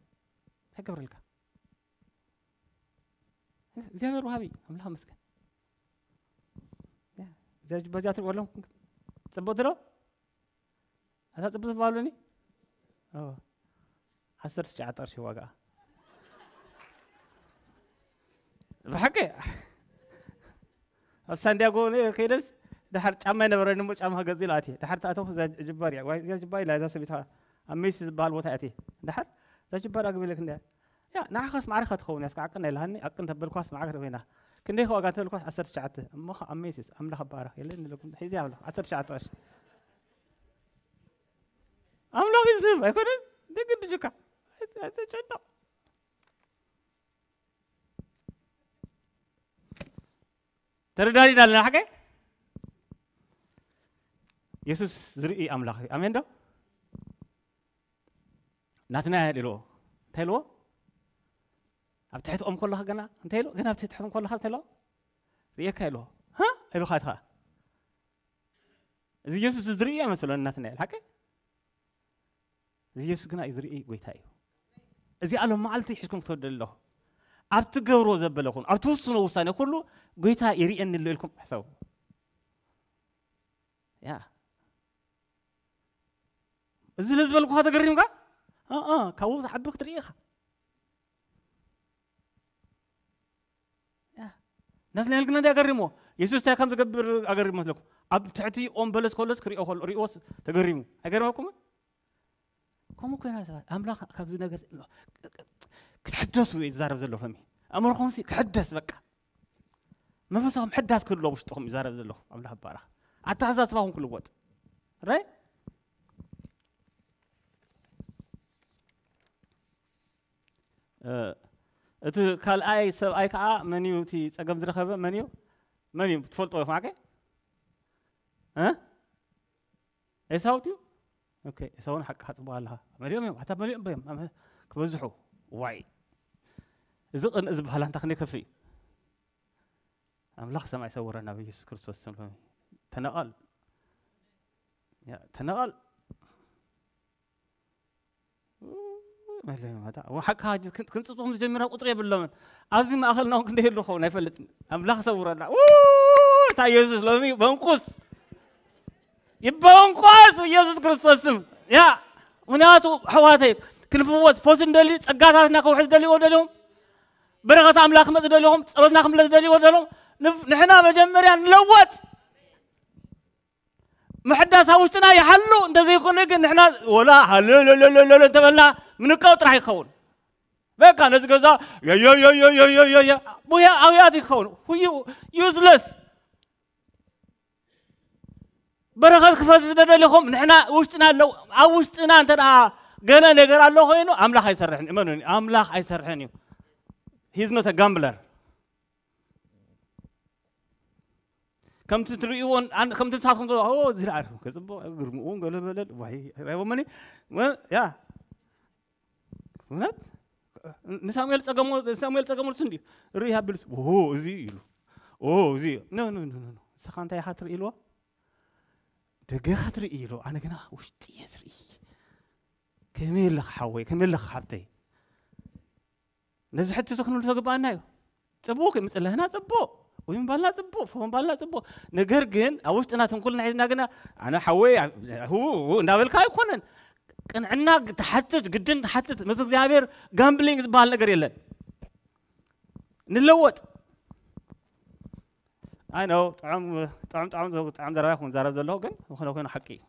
እንታይ ገብረልካ? እግዚኣብሔር ወሃቢ ኣምላኽ መስገን። እዛ ጅባ እዚኣ ትሪእዎ ኣለኹም ጽብቕቲ ዶ? ኣታ ጽብቕቲ ትባሉኒ? ዓሰርተ ትሽዓተ ቅርሺ ዋጋ። ብሓቂ ኣብ ሳንዲያጎ ከይደስ ድሓር ጫማ ይነበረኒ እሞ ጫማ ክገዝእ ኢለ ኣትየ። ድሓር ተኣተኹ እዛ ጅባ ሪኣ። ዋይ፣ እዛ ጅባ ኢላ እዛ ሰበይታ ኣብ ሜሲ ዝበሃል ቦታ እያ ኣትየ። ድሓር እዛ ጅባ ዳ ግበለክ እንድያ። ያ ንዓኻስ ማዕረ ከትኸውን እያ። እስከ ዓቅን ኣይልሃኒ፣ ዓቅን ተበልኳስ ማዕረ ኮይና። ክንደይ ዋጋ ተበልኳስ ዓሰርተ ትሽዓተ። እሞ ኸ ኣብ ሜሲስ ኣምላኽ ባረኽ የለን ኢለኩም ሒዘ ኣለኹ ዓሰርተ ትሽዓተ ቅርሺ። ኣምላኽ እዩ ዝህብ ኣይኮነን። ደግድ ጁካ ኣይተጨነቕ። ተረዳዲና ኣለና ሓቀ። የሱስ ዝርኢ ኣምላኽ እዩ። ኣሜን ዶ? ናትናኤል ኢልዎ እንታይ ኢልዎ? ኣብ ትሕቲ ኦም ከለኻ ገና እንታይ ኢልዎ? ገና ኣብ ትሕቲ ኦም ከለኻ እንታይ ኢልዎ? ርእየካ ኢልዎ። ሃ ኢልካ ኢኻ። እዚ የሱስ ዝርኢ ኣይመስሎን ናትናኤል ሓቀ። እዚ የሱስ ግና እዩ ዝርኢ ጎይታ እዩ። እዚ ኣሎ መዓልቲ ሒዝኩም ክትወደሉ ኣለኹ። ኣብ ትገብሮ ዘበለኹን ኣብ ትውስኖ ውሳኔ ኩሉ ጎይታ ይርእየኒ ኣሎ ኢልኩም ሕሰቡ። ያ እዚ ህዝቢ ልኩኻ ተገሪምካ። ኣኣ ካብኡ ዝዓቢ ክትርኢ ኢኻ። ናትናኤል ግን እንታይ ኣገሪሞ? የሱስ እንታይ ከም ዝገብር ኣገሪሞ መስለኩም? ኣብ ትሕቲ ኦም በለስ ከሎስ ክሪኦ ከሎ ሪእዎስ ተገሪሙ ኣይገርመኩም? ከምኡ ኮይና ሰባት ኣምላኽ ካብዚ ነገር ክትሕደሱ እዩ ዝዛረብ ዘሎ ፈሚ ኣእምሮኹምሲ ክሕደስ በቃ መንፈሳዊ ምሕዳስ ክህልዎ ውሽጥኹም ይዛረብ ዘለኹ ኣምላኽ ይባረኽ። ኣተሓሳስባኹም ክልወጥ ራይ እቲ ካልኣይ ሰብኣይ ከዓ መን እዩ? እቲ ፀገም ዝረኸበ መን እዩ? መን እዩ ትፈልጦ ኢኹም? ዓቀ ኤሳው ድዩ? ኦኬ፣ ኤሳውን ሓቅኻ ፅቡቅ ኣለኻ። መሊኦም እዮም፣ ኣታ መሊኦም እዮም ኣመ-፣ ክበዝሑ። ዋይ፣ እዚ ቅንኢ ዝበሃል ኣንታ ክንደይ ከፊ እዩ። ኣምላኽ ሰማይ ሰውረና ብኢየሱስ ክርስቶስ ስም። ተነቐል። ያ፣ ተነቐል። መለይ ማታ። ወሓካ ጅ-፣ ክን-፣ ክንጽጽኹም ዝጀምራ ቁጥሪ የብሎምን። ኣብዚ ማእኸልና እውን ክንደይ የሉ ኸውን ኣይፈልጥን። ኣምላኽ ሰውረና። ው-፣ እታ ኢየሱስ ሎሚ በንቁስ። ይበንቋስ ኢየሱስ ክርስቶስ ስም። ያ፣ ምኽንያቱ ኣሕዋተይ ክንፍወስ፣ ፈውሲ እንደሊ፣ ጸጋታትና ከውሕስ ደልዎ ደልዮም፣ በረኸት ኣምላኽ ክመጽእ ደልዮም፣ ጸሎትና ክምለስ ደልዎ ደልዮም፣ ንፍ-፣ ንሕና መጀመርያ ንለወጥ። ምሕዳስ ኣብ ውሽጥና ይሃሉ፣ እንተዘይኮነ ግን ንሕና ወላ ሃለለለለለ እንተበልና ምንቃው ጥራሕ ይኸውን። በቃ ነዚ ገዛ ዮዮዮዮዮዮዮ ቡያ ኣውያት ይኸውን። ሁዩ ዩዝለስ። በረኸት ክፈዝ ዝደደሊኹም ንሕና ውሽጥና ኣለዉ። ኣብ ውሽጥና እንተ ደኣ ገለ ነገር ኣሎ ኮይኑ ኣምላኽ ኣይሰርሕን እዩ። እመኑኒ፣ ኣምላኽ ኣይሰርሕን እዩ። He's not a gambler። ከምቲ ትርእይዎ ኣን-፣ ከምቲ ንሳትኩም ትብሎ፣ "ኦ፣ እዚ ደኣ ከጽብቕ፣ ግርምኡ ገለ በለ፣ ዋይ፣ ኣይረኣይዎምን እዩ?" ወ-፣ ያ። እውነት? ንሳሙኤል ጸገሞ-፣ ንሳሙኤል ጸገሞልስ እንድዩ። ርኢ ኣቢሉስ፣ "ኦ፣ እዚ እዩ" ኢሉ። "ኦ፣ እዚ እዩ።" ኖ፣ ኖ፣ ኖ፣ ኖ፣ ኖ። ንስኻ እንታይ ኢኻ ትርኢ ኢልዎ? ደገኻ ትርኢ ኢልዎ። ኣነ ግና ውሽጢ እየ ዝርኢ። ከመይ ኣለኻ ሓወይ? ከመይ ኣለኻ ሓብተይ? ነዚ ሕቶ እዚ ክንምልሶ ግባኣና እዩ። ጽቡቕ ምጽለህና ጽቡቕ፣ ወይ ምባልና ጽቡቕ፣ ፈ ምባልና ጽቡቕ። ነገር ግን ኣብ ውሽጥና ተንኮልና ሒዝና ግና ኣነ ሓወይ ሁ እንዳበልካ ኣይኮነን። ቅንዕና ትሓትት፣ ግድን ትሓትት። ምስ እግዚኣብሔር ጋምብሊንግ ዝበሃል ነገር የለን። ንለወጥ። ኣይ ነው ጥዑም ጥዑም ጥዑም ጥዑም ዘረባ ይኹን ዛረብ ዘለኹ ግን ዝኾነ ኮይኑ ሓቂ እዩ።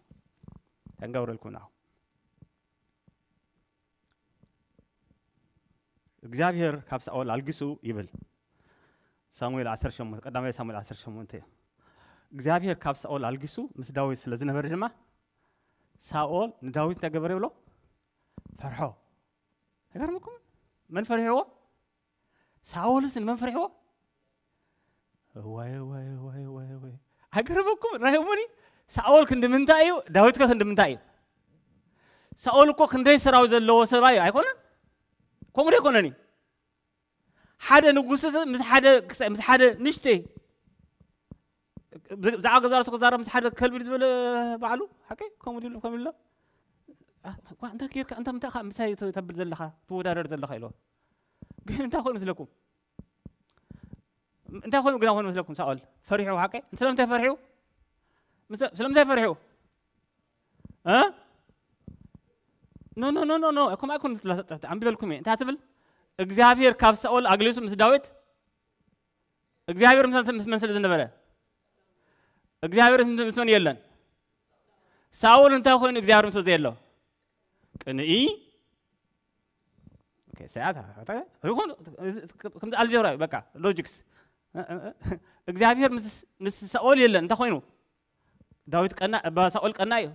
ተንገብረልኩም ናኹ እግዚኣብሔር ካብ ሳኦል ኣልጊሱ ይብል። ሳሙኤል ዓሰርተ ሸሞንተ፣ ቀዳማይ ሳሙኤል ዓሰርተ ሸሞንተ እዩ። እግዚኣብሔር ካብ ሳኦል ኣልጊሱ ምስ ዳዊት ስለ ዝነበረ ድማ፣ ሳኦል ንዳዊት እንታይ ገበረ ይብሎ? ፈርሖ። ኣይገርመኩም? መን ፈሪሕዎ? ሳኦልስ ንመን ፈሪሕዎ? ወይ ወይ ወይ ወይ ወይ። ኣይገርመኩም? ራእዮምኒ፣ ሳኦል ክንዲ ምንታይ እዩ፣ ዳዊት ከ ክንዲ ምንታይ እዩ? ሳኦል እኮ ክንደይ ሰራዊት ዘለዎ ሰብኣይ ኣይኮነን? ከምኡ ዶ ኣይኮነን እዩ? ሓደ ንጉስ ምስ ሓደ ክሳ-፣ ምስ ሓደ ንሽተይ ብዛዕባ ገዛ ርእሱ ክዛረብ ምስ ሓደ ከልቢ ዝበለ ባዕሉ ሓቀይ ከምኡ ድሉ ከም ኢሎ እንታይ ጌርካ እንተ ምንታይ ካ ምሳይ ተብል ዘለኻ ትወዳደር ዘለኻ ኢሎ። ግን እንታይ ኮይኑ ምስለኩም? እንታይ ኮይኑ ግና ኮይኑ ምስለኩም? ሳኦል ፈሪሑ ሓቀይ ስለምንታይ ፈሪሑ? ስለምንታይ ፈሪሑ? እ ኖ ኖ ኖ ኖ ኖ እኩም ኣይኮን ትላተጠፍተ ኣንብበልኩም እየ እንታይ ትብል? እግዚኣብሔር ካብ ሳኦል ኣግሊሱ ምስ ዳዊት፣ እግዚኣብሔር ምስ መን ስለ ዝነበረ? እግዚኣብሔር ምስ መን የለን? ሳኦል እንታይ ኮይኑ እግዚኣብሔር ምስ ዘየሎ? ቅንኢ። ኦኬ ሰያት ይኹን። ከምዚ ኣልጀብራ እዩ በቃ ሎጂክስ። እግዚኣብሔር ምስ ሳኦል የለን እንታይ ኮይኑ? ዳዊት ቀና ሳኦል ቀና እዩ።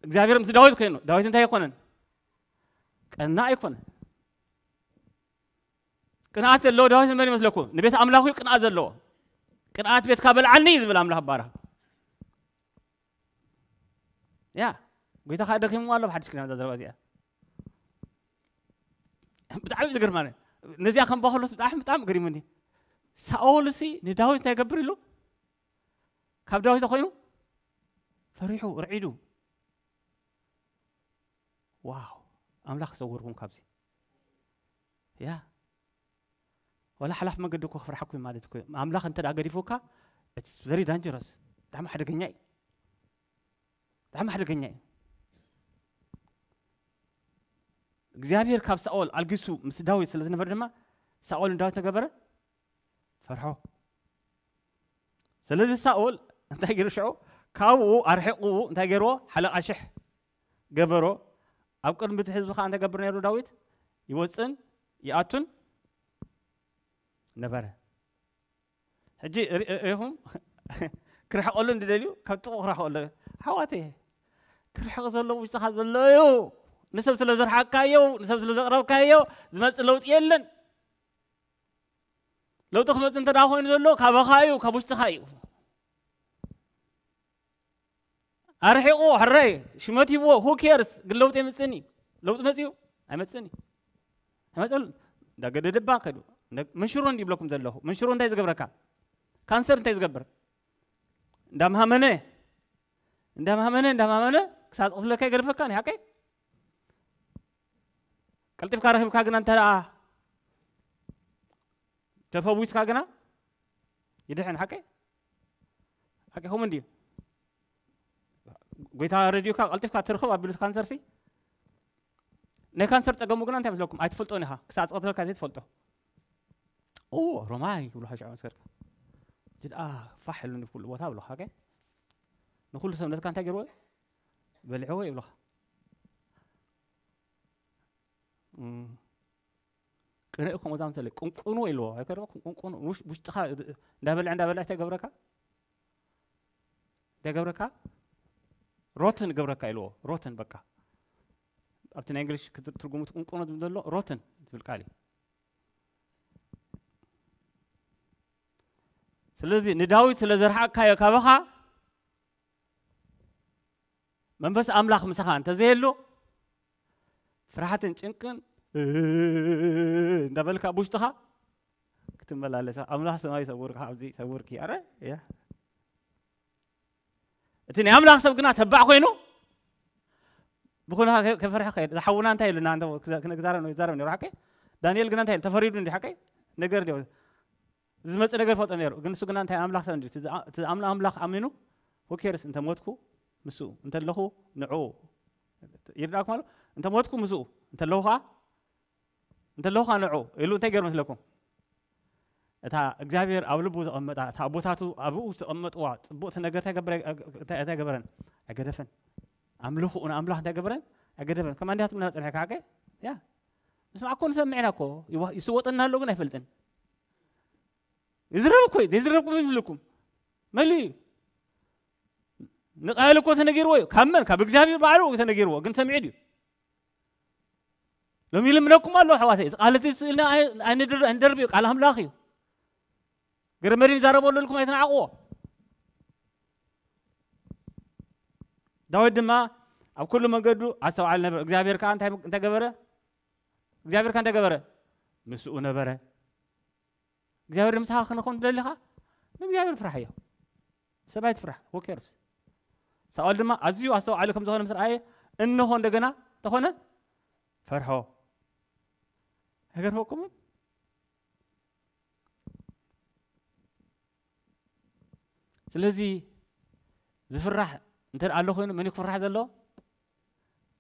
እግዚኣብሔር ምስ ዳዊት ኮይኑ ዳዊት እንታይ ኣይኮነን? ቀና ኣይኮነን። ቅንኣት ዘለዎ ዳዊት መን ይመስለኩም? ንቤት ኣምላኹ እዩ ቅንኣት ዘለዎ። ቅንኣት ቤትካ በልዓኒ እዩ ዝብል ኣምላኽ ባራ። ያ ጎይታ ከዓ ደኺሙ ኣሎ ብሓድሽ ክዳን ዘረባ እዚኣ። ብጣዕሚ ዝገርማ ነዚኣ ከም ባኸሎስ ብጣዕሚ ብጣዕሚ ገሪሙኒ። ሳኦል ሲ ንዳዊት እንታይ ይገብር ኢሉ? ካብ ዳዊት ኮይኑ ፈሪሑ ርዒዱ። ዋው ኣምላኽ ሰውርኩም ካብዚ። ያ ወላ ሓላፍ መገዲ እኮ ክፍርሓኩም ማለት እኮ ኣምላኽ እንተ ገዲፉካ it's very dangerous። ብጣዕሚ ሓደገኛ እዩ። ብጣዕሚ ሓደገኛ እዩ። እግዚኣብሔር ካብ ሳኦል ኣልጊሱ ምስ ዳዊት ስለ ዝነበረ ድማ ሳኦል ንዳዊት ተገበረ ፈርሖ። ስለዚ ሳኦል እንታይ ገይሩ ሽዑ ካብኡ ኣርሒቑ እንታይ ገይርዎ ሓለቓ ሽሕ ገበሮ። ኣብ ቅድሚ እቲ ህዝቢ ከዓ እንታይ ገብር ነይሩ ዳዊት? ይወፅን ይኣቱን ነበረ። ሕጂ ሪኢኹም ክርሕቀሉ እንድደልዩ ካብ ጥቑ ክረሕቀሉ ሓዋተ ክርሕቕ ዘሎ ውሽጥኻ ዘሎ እዩ። ንሰብ ስለ ዘርሓቅካዮ ንሰብ ስለ ዘቕረብካዮ ዝመፅእ ለውጢ የለን። ለውጢ ክመፅእ እንተ ኮይኑ ዘሎ ካባኻ እዩ ካብ ውሽጥኻ እዩ። ኣርሒቑ ሕራይ ሽመት ሂብዎ who cares ግን ለውጢ የምፅእኒ። ለውጢ መፅኡ ኣይመፅእኒ ኣይመፅእሉን። እንዳገደደባ ከዱ ምንሽሮ እንዲ ይብለኩም ዘለኹ ምንሽሮ እንታይ ዝገብረካ? ካንሰር እንታይ ዝገብር? እንዳምሃመነ እንዳምሃመነ እንዳምሃመነ ክሳብ ዝቕትለካ ይገድፈካ ንሓቀይ። ቀልጢፍካ ረኺብካ ግና እንተ ደኣ ተፈዊስካ ግና ይድሕን ሓቀይ ሓቂ ከምኡ እንድዩ። ጎይታ ረድዩካ ቀልጢፍካ ትርኽብ ኣቢሉ ካንሰር ሲ ናይ ካንሰር ጸገሙ ግና እንታይ መስለኩም? ኣይትፈልጦን ኢኻ ክሳዕ ዝቐትለካ ዘይትፈልጦ። ኦ ሮማይ ይብሉኻ ሽዑ መስከርካ ጅድኣ ፋሕ ኢሉኒ ብኩሉ ቦታ ብሉኻ ሓቀይ ንኩሉ ሰብነትካ እንታይ ገይርዎ በሊዕዎ ይብሉኻ። ቅንኢ ከምኡ ዛምሰለ ቁንቁኑ ኢልዎ ኣይከደኩም ቁንቁኑ ውሽጥኻ እንዳበልዐ እንዳበልዐ እንታይ ገብረካ እንታይ ገብረካ ሮትን ገብረካ ኢልዎ። ሮትን በቃ ኣብቲ ናይ እንግሊሽ ትርጉሙ ቁንቁኑ ዝብል ዘሎ ሮትን ዝብል ቃል እዩ። ስለዚ ንዳዊት ስለ ዘርሓቅካዮ ካባኻ መንፈስ ኣምላኽ ምሳኻ እንተዘየሎ ፍርሓትን ጭንቅን እንዳበልካ ብውሽጥኻ ክትመላለስ ኣምላኽ ሰማይ ሰውርካ ኣብዚ ሰውርኪ ኣረ እያ እቲ ናይ ኣምላኽ ሰብ ግና ተባዕ ኮይኑ ብኩንኻ ከፈርሐ ከየድ ዝሓውና እንታይ ኢሉና ክነግዛረብ ነው ይዛረብ ነሩ ሓቀይ ዳንኤል ግና እንታይ ኢሉ ተፈሪዱ እንዲ ሓቀይ ነገር ዲ ዝመፅእ ነገር ፈልጦ ነይሩ ግን ንሱ ግና እንታይ ኣምላኽ ሰብ እንዲ እቲ ዝኣምኖ ኣምላኽ ኣሚኑ ሁኬርስ እንተ ሞትኩ ምስኡ እንተለኹ ንዑ ይርዳእኩም ኣሎ እንተ ሞትኩ ምስኡ እንተለኹ ከዓ እንተለኹ ከዓ ንዑ ኢሉ እንታይ ገይሩ መስለኩም እታ እግዚኣብሔር ኣብ ልቡ ዘቐመጣ እታ ኣቦታቱ ኣብኡ ዝተቐመጥዋ ፅቡቕቲ ነገር እንታይ ገበረን ኣይገደፈን ኣምልኹኡ ንኣምላኽ እንታይ ገበረን ኣይገደፈን ከማ እንዲያ ትምና ፀኒሐካ ሓቀ ያ ምስማዕኮ ንሰምዕ ኢና እኮ ይስወጠና ኣሎ ግን ኣይፈልጥን ይዝረብ እኮ እዩ። ዘይዝረብኩም ይብልኩም መሊኡ እዩ። ንቃየል እኮ ተነጊርዎ እዩ። ካብ መን? ካብ እግዚኣብሔር ባዕሉ ተነጊርዎ፣ ግን ሰሚዑ ድዩ? ሎሚ ይልምነኩም ኣሎ ኣሕዋተይ። እዚ ቃል እዚ ስእልና ኣይ-፣ ኣይንድር-፣ ኣይንደርብ እዩ። ቃል ኣምላኽ እዩ። ገረመድን ይዛረበሉ ኢልኩም ኣይትንዓቕዎ። ዳዊት ድማ ኣብ ኩሉ መንገዱ ኣስተውዓሊ ነበር። እግዚኣብሔር ከኣ እንታይ፣ እንታይ ገበረ? እግዚኣብሔር ከኣ እንታይ ገበረ? ምስኡ ነበረ። እግዚኣብሔር ምሳኻ ክንኾን ትደሊኻ? ንእግዚኣብሔር ፍራሕ እዮ። ሰብ ኣይትፍራሕ። Who cares? ሳኦል ድማ ኣዝዩ ኣስተውዓሊ ከም ዝኾነ ምስ ረኣየ፣ እንሆ እንደገና ተኾነ ፈርሖ። ኣይገርመኩምን? ስለዚ ዝፍራሕ እንተ ኣሎ ኮይኑ መን እዩ ክፍራሕ ዘለዎ?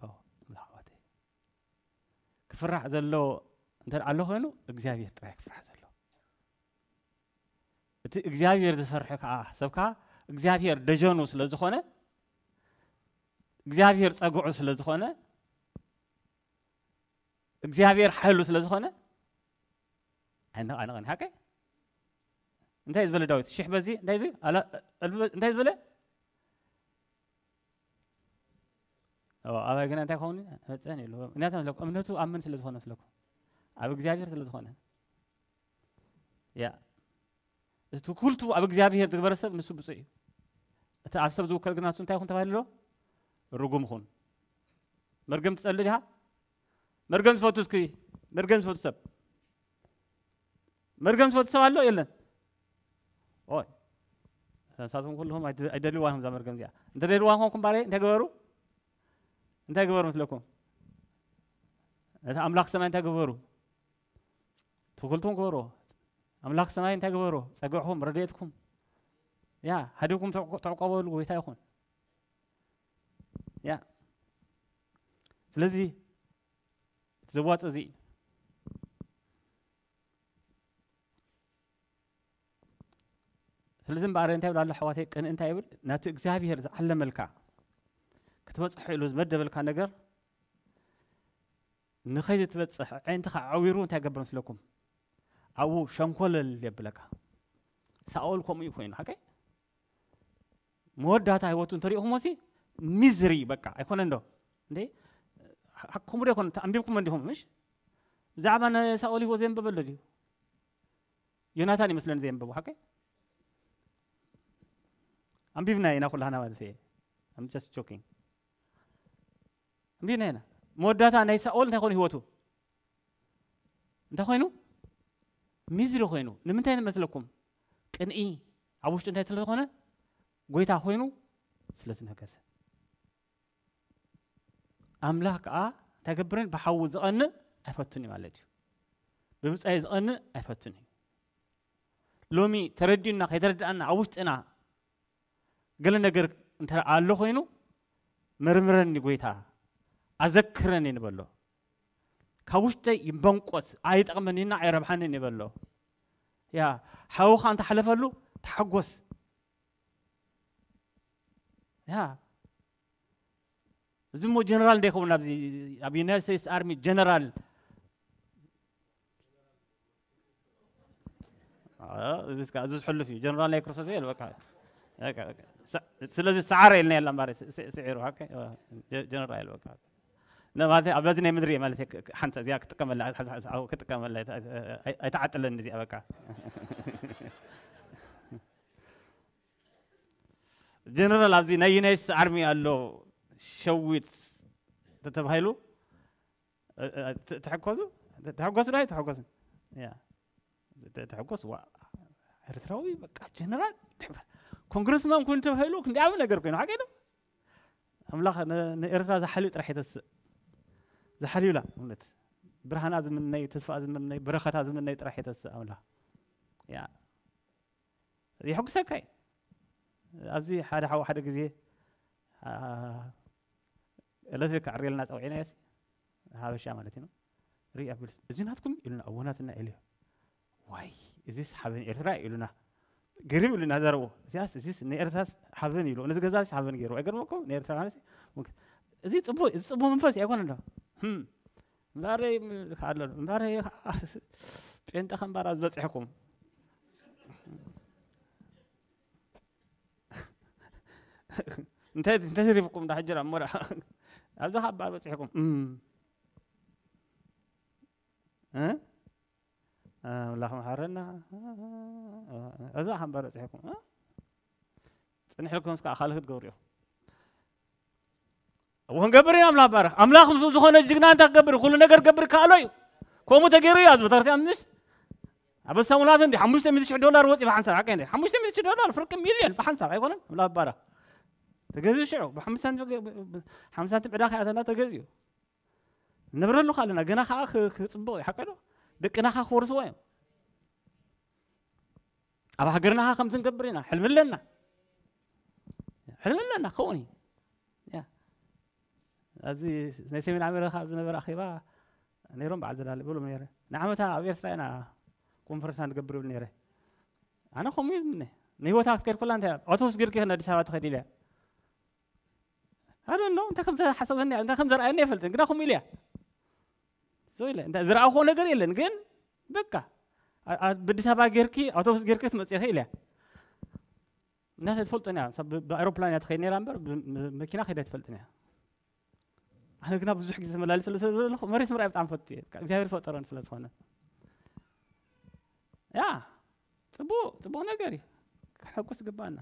ኦ፣ ኣምላኽ ኣባቴ። ክፍራሕ ዘለዎ እንተ ኣሎ ኮይኑ እግዚኣብሔር ጥራይ ክፍራሕ ዘለዎ። እቲ እግዚኣብሔር ዝፈርሕ ከዓ ሰብ ከዓ እግዚኣብሔር ደጀኑ ስለ ዝኾነ፣ እግዚኣብሔር ጸግዑ ስለ ዝኾነ፣ እግዚኣብሔር ሓይሉ ስለ ዝኾነ ኣይነቓነቕን። ሓቀይ? እንታይ ዝበለ ዳዊት? ሽሕ በዚ እንታይ ዝ-፣ ኣላ-፣ እንታይ ዝበለ? ኦ፣ ኣባይ ግና እንታይ ክኸውን? መጸን የለ። እናታ መስለኩ፣ እምነቱ ኣብ መን ስለ ዝኾነ መስለኩ? ኣብ እግዚኣብሔር ስለ ዝኾነ። ያ። እቲ ኩልቱ ኣብ እግዚኣብሔር ዝግበረ ሰብ ንሱ ብፁዕ እዩ። እቲ ኣብ ሰብ ዝውከል ግና ንሱ እንታይ ይኹን ተባሂሉ ኣሎ? ርጉም ይኹን። መርገም ትጸሊ ዲኻ? መርገም ዝፈቱ እስኪ፣ መርገም ዝፈቱ ሰብ። መርገም ዝፈቱ ሰብ ኣሎ የለን? ኦይ። ንሳቶም ኩልኹም ኣይደ-፣ ኣይደልይዋን እዛ መርገም እዚኣ። እንተ ደልይዋ ኮንኩም ባሬ እንታይ ገበሩ? እንታይ ገበሩ መስለኩም? እቲ ኣምላኽ ሰማይ እንታይ ገበሩ? ትኹልቱም ገበሩ። ኣምላኽ ሰማይ እንታይ ገበሩ? ጸግዕኹም፣ ረድኤትኩም። ያ፣ ሃዲኩም ተዕቆ-፣ ተዕቆበሉ ጎይታ ይኹን። ያ። ስለዚ እቲ ዘዋጽእ እዚ እዩ። ስለዚ እምበኣር እንታይ ይብል ኣሎ ኣሕዋተይ? ቅንኢ እንታይ ይብል? ናቲ እግዚኣብሔር ዝዓለመልካ ክትበጽሖ ኢሉ ዝመደበልካ ነገር ንኸይትበጽሕ ኣዒንትኻ ዓዊሩ እንታይ ይገብር መስለኩም? ኣብኡ ሸንኮለል የብለካ። ሳኦል ከምኡ እዩ ኮይኑ፣ ሓቀይ? መወዳእታ ህይወቱ እንተሪእኹሞሲ ሚዝሪ በቃ ኣይኮነን ዶ? እንዴ? ሓ-፣ ሓቅኹም ዶ ኣይኮነ? ኣንቢብኩም እንዲኹም፣ ምሽ? ብዛዕባ ናይ ሳኦል ህይወት ዘንበበ ኣሎ ድዩ? ዮናታን ይመስለኒ ዘንበቡ፣ ሓቀይ? ኣንቢብና ኢና ኩላህና ማለት እየ። I'm just joking። ኣንቢብና ኢና። መወዳእታ ናይ ሳኦል እንታይ ኮይኑ ህይወቱ? እንታይ ኮይኑ? ሚዝሪ ኮይኑ። ንምንታይ ንመስለኩም? ቅንኢ ኣብ ውሽጡ እንታይ ስለ ዝኾነ? ጎይታ ኮይኑ ስለ ዝነገሰ። ኣምላኽ ከኣ እንታይ ገብርን ብሓዊ ዝቐንእ ኣይፈቱን እዩ ማለት እዩ። ብብጻይ ዝቐንእ ኣይፈቱን እዩ። ሎሚ ተረዲኡና ከይተረድኣና ኣብ ውሽጥና ገለ ነገር እንተ ኣሎ ኮይኑ፣ መርምረኒ ጎይታ፣ ኣዘክረኒ ንበሎ። ካብ ውሽጠይ ይበንቆስ፣ ኣይጠቕመኒና ኣይረብሓንን ይበሎ። ያ፣ ሓውኻ እንተ ሓለፈሉ፣ ተሓጎስ። ያ፣ እዚ እሞ ጀነራል እንደ ይኸውን ኣብዚ፣ ኣብ ዩናይትድ ስቴትስ ኣርሚ ጀነራል። አ፣ እዚ እስካ፣ እዚ ዝሕልፍ እዩ። ጀነራል ናይ ክርስቶስ እዩ፣ በቃ። በቃ፣ በቃ። ሰ-፣ ስለዚ ሰዓረ ኢልና የላ እምበኣር፣ ስ-፣ ስ-፣ ስዒሩ፣ ኦኬ። ጀ-፣ ጀነራል በቃ። ነ-፣ ማለት ኣብ በዚ ናይ ምድሪ ማለት ክ-፣ ክ-፣ ሓንቲ እዚኣ ክጥቀመላ፣ ሓ-፣ ሓ-፣ ሓ-፣ ክጥቀመላ፣ ኣይ-፣ ኣይ-፣ ኣይተዓጥለን እዚኣ በቃ። ጀነራል ኣብዚ ናይ ዩናይትድ ስቴትስ ኣርሚ ኣሎ፣ ሸዊት ተተባሂሉ፣ እ፣ እ፣ ት-፣ ትሕኮሱ? ትሕጎሱ ዶ ኣይትሕጎሱን? ያ። ት-፣ ትሕጎስ፣ ዋ፣ ኤርትራዊ በቃ ጀነራል፣ ኮንግረስማን ኮይኑ ተባሂሉ ክንዲ ዓቢ ነገር ኮይኑ፣ ሓቂ ዶ? ኣምላኽ ን-፣ ንኤርትራ ዝሓልዩ ጥራሕ የተስእ። ዝሓልዩላ፣ እውነት። ብርሃና ዝምነዩ፣ ተስፋ ዝምነዩ፣ በረኸታ ዝምነዩ ጥራሕ የተስእ ኣምላኽ። ያ። የሕጉሰካ እዩ። ኣብዚ ሓደ ሓው ሓደ ግዜ፣ አ፣ ኤሌክትሪክ ኣዕርየልና ጸውዒናዮሲ፣ ሓበሻ ማለት እዩ። ርኢ ኣቢሉስ፣ "እዚ ናትኩም?" ኢሉና፣ "እወ ናትና" ኢሉ። "ዋይ፣ እዚስ ሓበን ኤርትራ" ኢሉና። ግርም ኢሉና ዘረቡ። "እዚኣስ፣ እዚስ ንኤርትራስ ሓበን" ኢሉ። "ነዚ ገዛስ ሓበን ገይሩ። ኣይገርመኩም? ንኤርትራ ማለት እዩ። እዚ ጽቡቅ፣ እዚ ጽቡቅ መንፈስ እዩ፣ ኣይኮነን ዶ?" ህም። እምበኣረይ፣ ኣሎ፣ እምበኣረይ፣ ጴንጠ ከምባራ ዝበጽሕኩም። እንታይ እንታይ ተሪፍኩም ዳ ሕጂ ዳ ሞራ? ኣብዛ ካብ በዓል በጺሕኩም። እም። እ? ኣምላኽ መሓረና። እዛ ካብ በዓል በጺሕኩም። እ? ጽንሕ ኢልኩም እስከ ካልእ ክትገብሩ ኢኹም። እዎ ክንገብር ኢና ኣምላኽ ባርኽ። ኣምላኽ ምስ ዝኾነ ጅግና እንታይ ክገብር? ኩሉ ነገር ክገብር ይከኣሎ እዩ። ከምኡ ተገይሩ እዩ ኣብዚ ቤተክርስትያን ምሽ ኣብ ሰሙናት እንዲ ሓሙሽተ ሚእቲ ሽሕ ዶላር ወፂ ብሓንሳብ ሓቀይ እንዲ ሓሙሽተ ሚእቲ ሽሕ ዶላር ፍርቂ ሚልዮን ብሓንሳብ ኣይኮነን ኣምላኽ ባርኽ። ተገዝኡ ሽዑ ብሓምሳ ሳንቲም ዕዳ ከኣ ተላ ተገዝኡ። ንብረሉ ኣለና ገና ከዓ ክ- ክፅብቕ እዩ ሓቀዶ ደቅና ከዓ ክወርስዎ እዮም። ኣብ ሃገርና ከዓ ከምዚ ንገብር ኢና ሕልሚ ኣለና። ሕልሚ ኣለና ክኸውን እዩ። ያ። ኣብዚ ናይ ሰሜን ኣሜሪካ ኣብ ዝነበረ ኣኼባ ነይሮም በዓል ዘላለ ብሎም ነይረ። ንዓመታ ኣብ ኤርትራ ኢና ኮንፈረንስና ንገብር ይብል ነይረ። ኣነ ከምኡ እዩ ዝምነ። ንህይወታ ክትከድ ኮላ እንታይ ኣውቶቡስ ገይርኪ ከን ኣዲስ ኣበባ ትኸዲ ኢለ። ኣዶ ነው እንታይ ከም ተሓሰበኒ እንታይ ከም ዘርኣየኒ ኣይፈልጥን ግና ከምኡ ኢለ እያ። ዞ ኢለ እንታይ ዝረኣኹዎ ነገር የለን ግን በቃ ኣ- ኣ- በአዲስ አበባ ጌርኪ ኣውቶቡስ ጌርኪ ትመፅእ ኢለ እያ። እናተ ትፈልጦን እያ ሰብ ብኣይሮፕላን እያ ትኸይድ ነይራ እምበር ብ- ብ- መኪና ከይዳ ትፈልጥን እያ። ኣነ ግና ብዙሕ ግዜ ተመላሊ ስለ ስለ ዘለኹ መሬት ምርኣይ ብጣዕሚ ፈቱ እየ ካብ እግዚኣብሔር ፈጠረን ስለ ዝኾነ ያ ጽቡቅ ጽቡቅ ነገር እዩ። ከሐጉስ ግባና።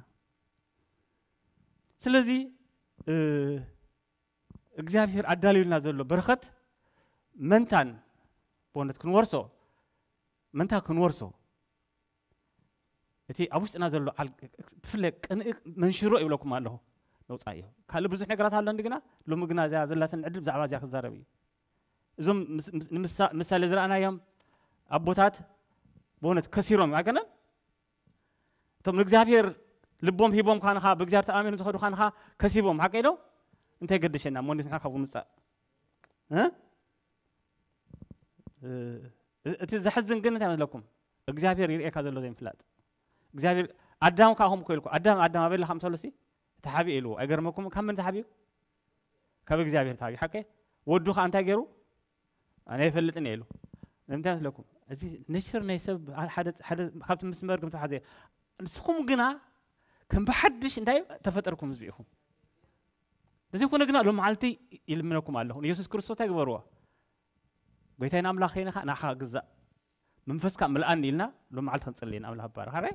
ስለዚ እግዚኣብሔር ኣዳልዩልና ዘሎ በረኸት መንታን ብእውነት ክንወርሶ መንታ ክንወርሶ እቲ ኣብ ውሽጥና ዘሎ ዓል ብፍላይ ቅንእ መንሽሮ ይብለኩም ኣለኹ። ነውፃእ እዩ ካልእ ብዙሕ ነገራት ኣሎ እንዲ ግና ሎሚ ግና እዚኣ ዘላትን ዕድል ብዛዕባ እዚኣ ክዛረብ እዩ። እዞም ምሳሌ ዝረኣናዮም ኣቦታት ብእውነት ከሲሮም ኣይኮነን። እቶም ንእግዚኣብሔር ልቦም ሂቦም ካንኻ ብእግዚኣብሔር ተኣሚኑ ዝኸዱ ካንኻ ከሲቦም ሓቀ ኢሎ እንታይ ገድሸና እሞ እንዴት ንሕና ካብኡ ንውፃእ? እ? እ- እቲ ዘሕዝን ግን እንታይ መስለኩም? እግዚኣብሔር ይርእየካ ዘሎ ዘይምፍላጥ እግዚኣብሔር ኣዳም ከዓ ከምኮ ኢልኩ ኣዳም ኣዳም ኣበላ ከም ሰሎሲ ተሓቢኡ ኢልዎ ኣይገርመኩም ካብ ምን ተሓቢኡ? ካብ እግዚኣብሔር ተሓቢኡ ሓቀ። ወዱ ከዓ እንታይ ገይሩ? ኣነ ኣይፈልጥን እየ ኢሉ። ንምንታይ መስለኩም? እዚ ነሽር ናይ ሰብ ሓደ ሓደ ካብቲ ምስመር ከም ተሓዘ ንስኹም ግና ከም ብሓድሽ እንታይ ተፈጠርኩም ህዝቢ ኢኹም። እንተዘይኮነ ግና ሎም መዓልቲ ይልምነኩም ኣለኹ ንየሱስ ክርስቶስ እንታይ ግበርዎ? ጎይታይን ኣምላኽ ከይንኻ ንዓኻ ግዛእ መንፈስካ ምልኣኒ ኢልና ሎም መዓልቲ ክንጽሊ ኢና ኣምላኽ ባርኽ ኣራይ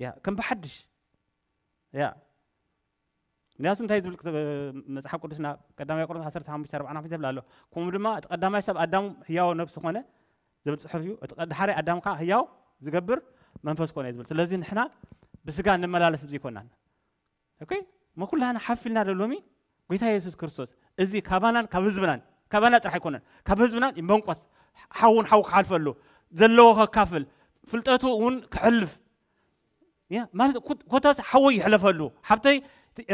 ያ ከም ብሓድሽ ያ ምክንያቱ እንታይ ዝብል መፅሓፍ ቅዱስና ቀዳማይ ቆሮንቶስ ዓሰርተ ሓሙሽተ ኣርባዕተ ሓሙሽተ ዝብል ኣሎ። ከምኡ ድማ እቲ ቀዳማይ ሰብ ኣዳም ህያው ነብሲ ኮነ ዝብል ፅሑፍ እዩ። እቲ ቀዳሓሪ ኣዳም ከዓ ህያው ዝገብር መንፈስ ኮነ እዩ ዝብል። ስለዚ ንሕና ብስጋ እንመላለስ ዘይኮናን ኦኬ እሞ ኩላህና ሓፍ ኢልና ዶ ሎሚ ጎይታ የሱስ ክርስቶስ እዚ ካባናን ካብ ህዝብናን ካባና ጥራሕ ኣይኮነን ካብ ህዝብናን ይመንቆስ ሓውን ሓው ክሓልፈሉ ዘለዎ ከካፍል ፍልጠቱ እውን ክሕልፍ ያ ማለት ኩ- ኮታስ ሓወይ ይሕለፈሉ ሓብተይ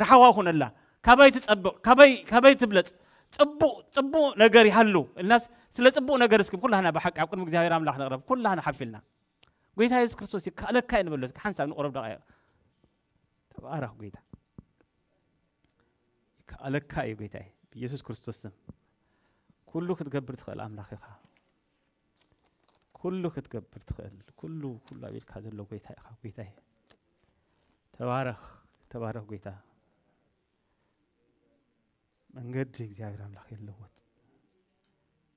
ርሓዋ ኩነላ ካባይ ትጸብቕ ካባይ ካባይ ትብለጽ ጽቡቕ ጽቡቕ ነገር ይሃሉ እልናስ ስለ ጽቡቕ ነገር እስኪ ኩላህና ብሓቂ ኣብ ቅድሚ እግዚኣብሔር ኣምላኽ ንቕረብ ኩላህና ሓፊልና ጎይታ የሱስ ክርስቶስ ይከኣለካ እዩ ንበሎ እስኪ ሓንሳብ ንቕረብ ደቓ ተባረኽ ጎይታ ይከኣለካ እዩ ጎይታይ ብኢየሱስ ክርስቶስ ስም ኩሉ ክትገብር ትኽእል ኣምላኽ ኢኻ ኩሉ ክትገብር ትኽእል ኩሉ ኩሉ ኣብ ኢድካ ዘሎ ጎይታ ኢኻ ጎይታይ ተባረኽ ተባረኽ ጎይታ መንገዲ እግዚኣብሔር ኣምላኽ ይለወጥ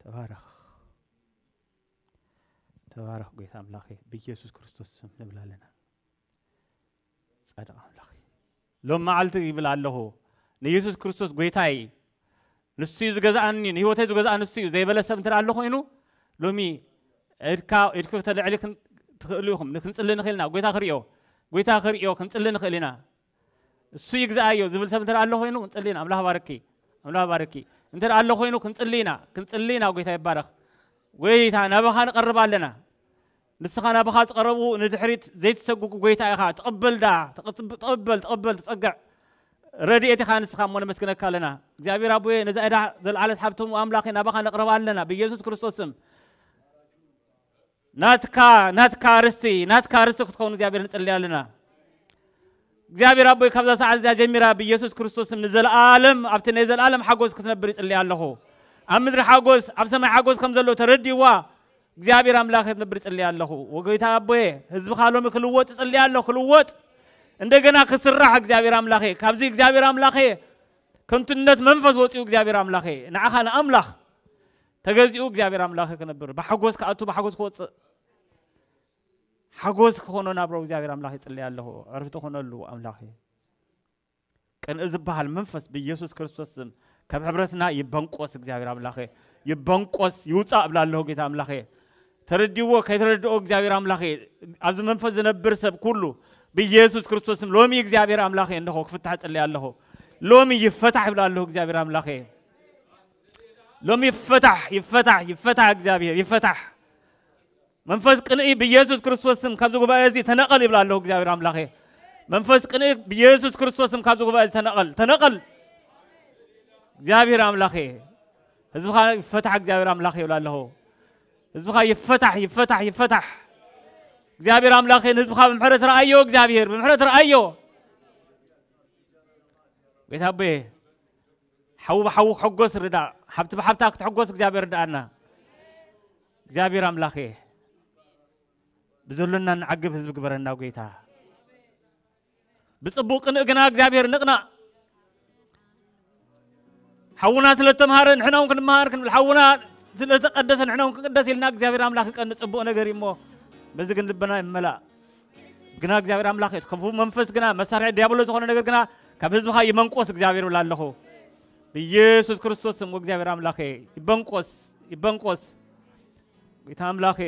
ተባረኽ ተባረኽ ጎይታ ኣምላኽ ብኢየሱስ ክርስቶስ ስም ንብል ኣለና ጻድቕ ኣምላኽ ሎም መዓልቲ ይብል ኣለኹ ንኢየሱስ ክርስቶስ ጎይታይ ንሱ እዩ ዝገዛኣኒ ንህይወተይ ዝገዛኣ ንሱ እዩ ዘይበለ ሰብ እንተ ኣሎ ኮይኑ ሎሚ ኢድካ ኢድኩ ከተልዕሊ ትኽእሉ ኢኹም ክንጽሊ ንኽእል ኢና ጎይታ ክሪኦ ጎይታ ክሪኦ ክንጽሊ ንኽእል ኢና እሱ ይግዛኣዮ ዝብል ሰብ እንተ ኣሎ ኮይኑ ክንጽሊ ኢና ኣምላኽ ባርኪ ኣምላኽ ባርኪ እንተ ኣሎ ኮይኑ ክንጽሊ ኢና ክንጽሊ ኢና ጎይታ ይባረኽ ጎይታ ናባኻ ንቐርብ ኣለና ንስኻ ናባኻ ዝቐረቡ ንድሕሪት ዘይትሰጉጉ ጎይታ ኢኻ። ትቕበል ደኣ። ትቕበል፣ ትቕበል፣ ትጸግዕ። ረድኤት ኢኻ ንስኻ እሞ ነመስግነካ ኣለና። እግዚኣብሔር ኣቦየ ነዛ ዕዳ ዘለዓለት ሃብቶም ኣምላኸ ናባኻ ነቕርባ ኣለና ብኢየሱስ ክርስቶስ ስም። ናትካ ናትካ ርስቲ ናትካ ርስቲ ክትኸውን እግዚኣብሔር ንጽልይ ኣለና። እግዚኣብሔር ኣቦይ ካብዛ ሰዓት እዚኣ ጀሚራ ብኢየሱስ ክርስቶስ ስም ንዘለኣለም ኣብቲ ናይ ዘለኣለም ሓጎስ ክትነብር ይጽልይ ኣለኹ። ኣብ ምድሪ ሓጎስ ኣብ ሰማይ ሓጎስ ከም ዘሎ ተረዲዋ እግዚኣብሔር ኣምላኽ ክትነብር ይጽልይ ኣለኹ። ወጎይታ ኣቦየ ህዝብኻ ሎሚ ክልወጥ ይጽልይ ኣለኹ ክልወጥ እንደገና ክስራሕ እግዚኣብሔር ኣምላኸ፣ ካብዚ እግዚኣብሔር ኣምላኸ ከንቱነት መንፈስ ወፂኡ እግዚኣብሔር ኣምላኸ፣ ንዓኻ ንኣምላኽ ተገዚኡ እግዚኣብሔር ኣምላኸ ክነብር፣ ብሓጎስ ክኣቱ ብሓጎስ ክወፅእ፣ ሓጎስ ክኾኖ ናብሮ እግዚኣብሔር ኣምላኸ ይፅለይ ኣለኹ። ዕርፍቲ ኮነሉ ኣምላኸ። ቅንኢ ዝበሃል መንፈስ ብኢየሱስ ክርስቶስ ስም ካብ ሕብረትና ይበንቆስ እግዚኣብሔር ኣምላኸ፣ ይበንቆስ ይውፃእ እብላ ኣለኹ ጌታ ኣምላኸ። ተረዲዎ ከይተረድኦ እግዚኣብሔር ኣምላኸ፣ ኣብዚ መንፈስ ዝነብር ሰብ ኩሉ ብኢየሱስ ክርስቶስ ስም ሎሚ እግዚኣብሔር ኣምላኸ እንሆ ክፍታሕ እፅለይ ኣለኹ። ሎሚ ይፈታሕ ይብላ ኣለኹ እግዚኣብሔር ኣምላኸ። ሎሚ ይፈታሕ ይፈታሕ ይፈታሕ እግዚኣብሔር ይፈታሕ። መንፈስ ቅንኢ ብኢየሱስ ክርስቶስ ስም ካብዚ ጉባኤ እዚ ተነቐል ይብላ ኣለኹ እግዚኣብሔር ኣምላኸ። መንፈስ ቅንኢ ብኢየሱስ ክርስቶስ ስም ካብዚ ጉባኤ እዚ ተነቐል፣ ተነቐል። እግዚኣብሔር ኣምላኸ ህዝብኻ ይፈታሕ እግዚኣብሔር ኣምላኸ ይብላ ኣለኹ። ህዝብኻ ይፈታሕ ይፈታሕ ይፈታሕ። እግዚኣብሔር ኣምላኸ ንህዝብኻ ብምሕረት ረኣዮ፣ እግዚኣብሔር ብምሕረት ረኣዮ። ጌታ ኣቦየ፣ ሓዊ ብሓዊ ክሕጎስ ርዳእ፣ ሓብቲ ብሓብታ ክትሕጎስ እግዚኣብሔር ርዳኣና። እግዚኣብሔር ኣምላኸ ብዘሎና ንዓግብ ህዝቢ ግበረና ጌታ። ብጽቡቕ ቅንእ ግና እግዚኣብሔር ንቕናእ። ሓውና ስለ ተምሃረ ንሕና እውን ክንምሃር ክንብል፣ ሓውና ስለ ተቀደሰ ንሕና እውን ክንቅደስ ኢልና እግዚኣብሔር ኣምላኽ ይቀንእ፣ ጽቡቕ ነገር እዩ እሞ፣ በዚ ግን ልብና ይመላእ። ግና እግዚኣብሔር ኣምላኽ እዩ፣ ክፉ መንፈስ ግና መሳርሒ ዲያብሎስ ዝኾነ ነገር ግና ካብ ህዝብኻ ይመንቆስ እግዚኣብሔር እብል ኣለኹ። ብኢየሱስ ክርስቶስ ስም እግዚኣብሔር ኣምላኸ ይበንቆስ፣ ይበንቆስ። ጌታ ኣምላኸ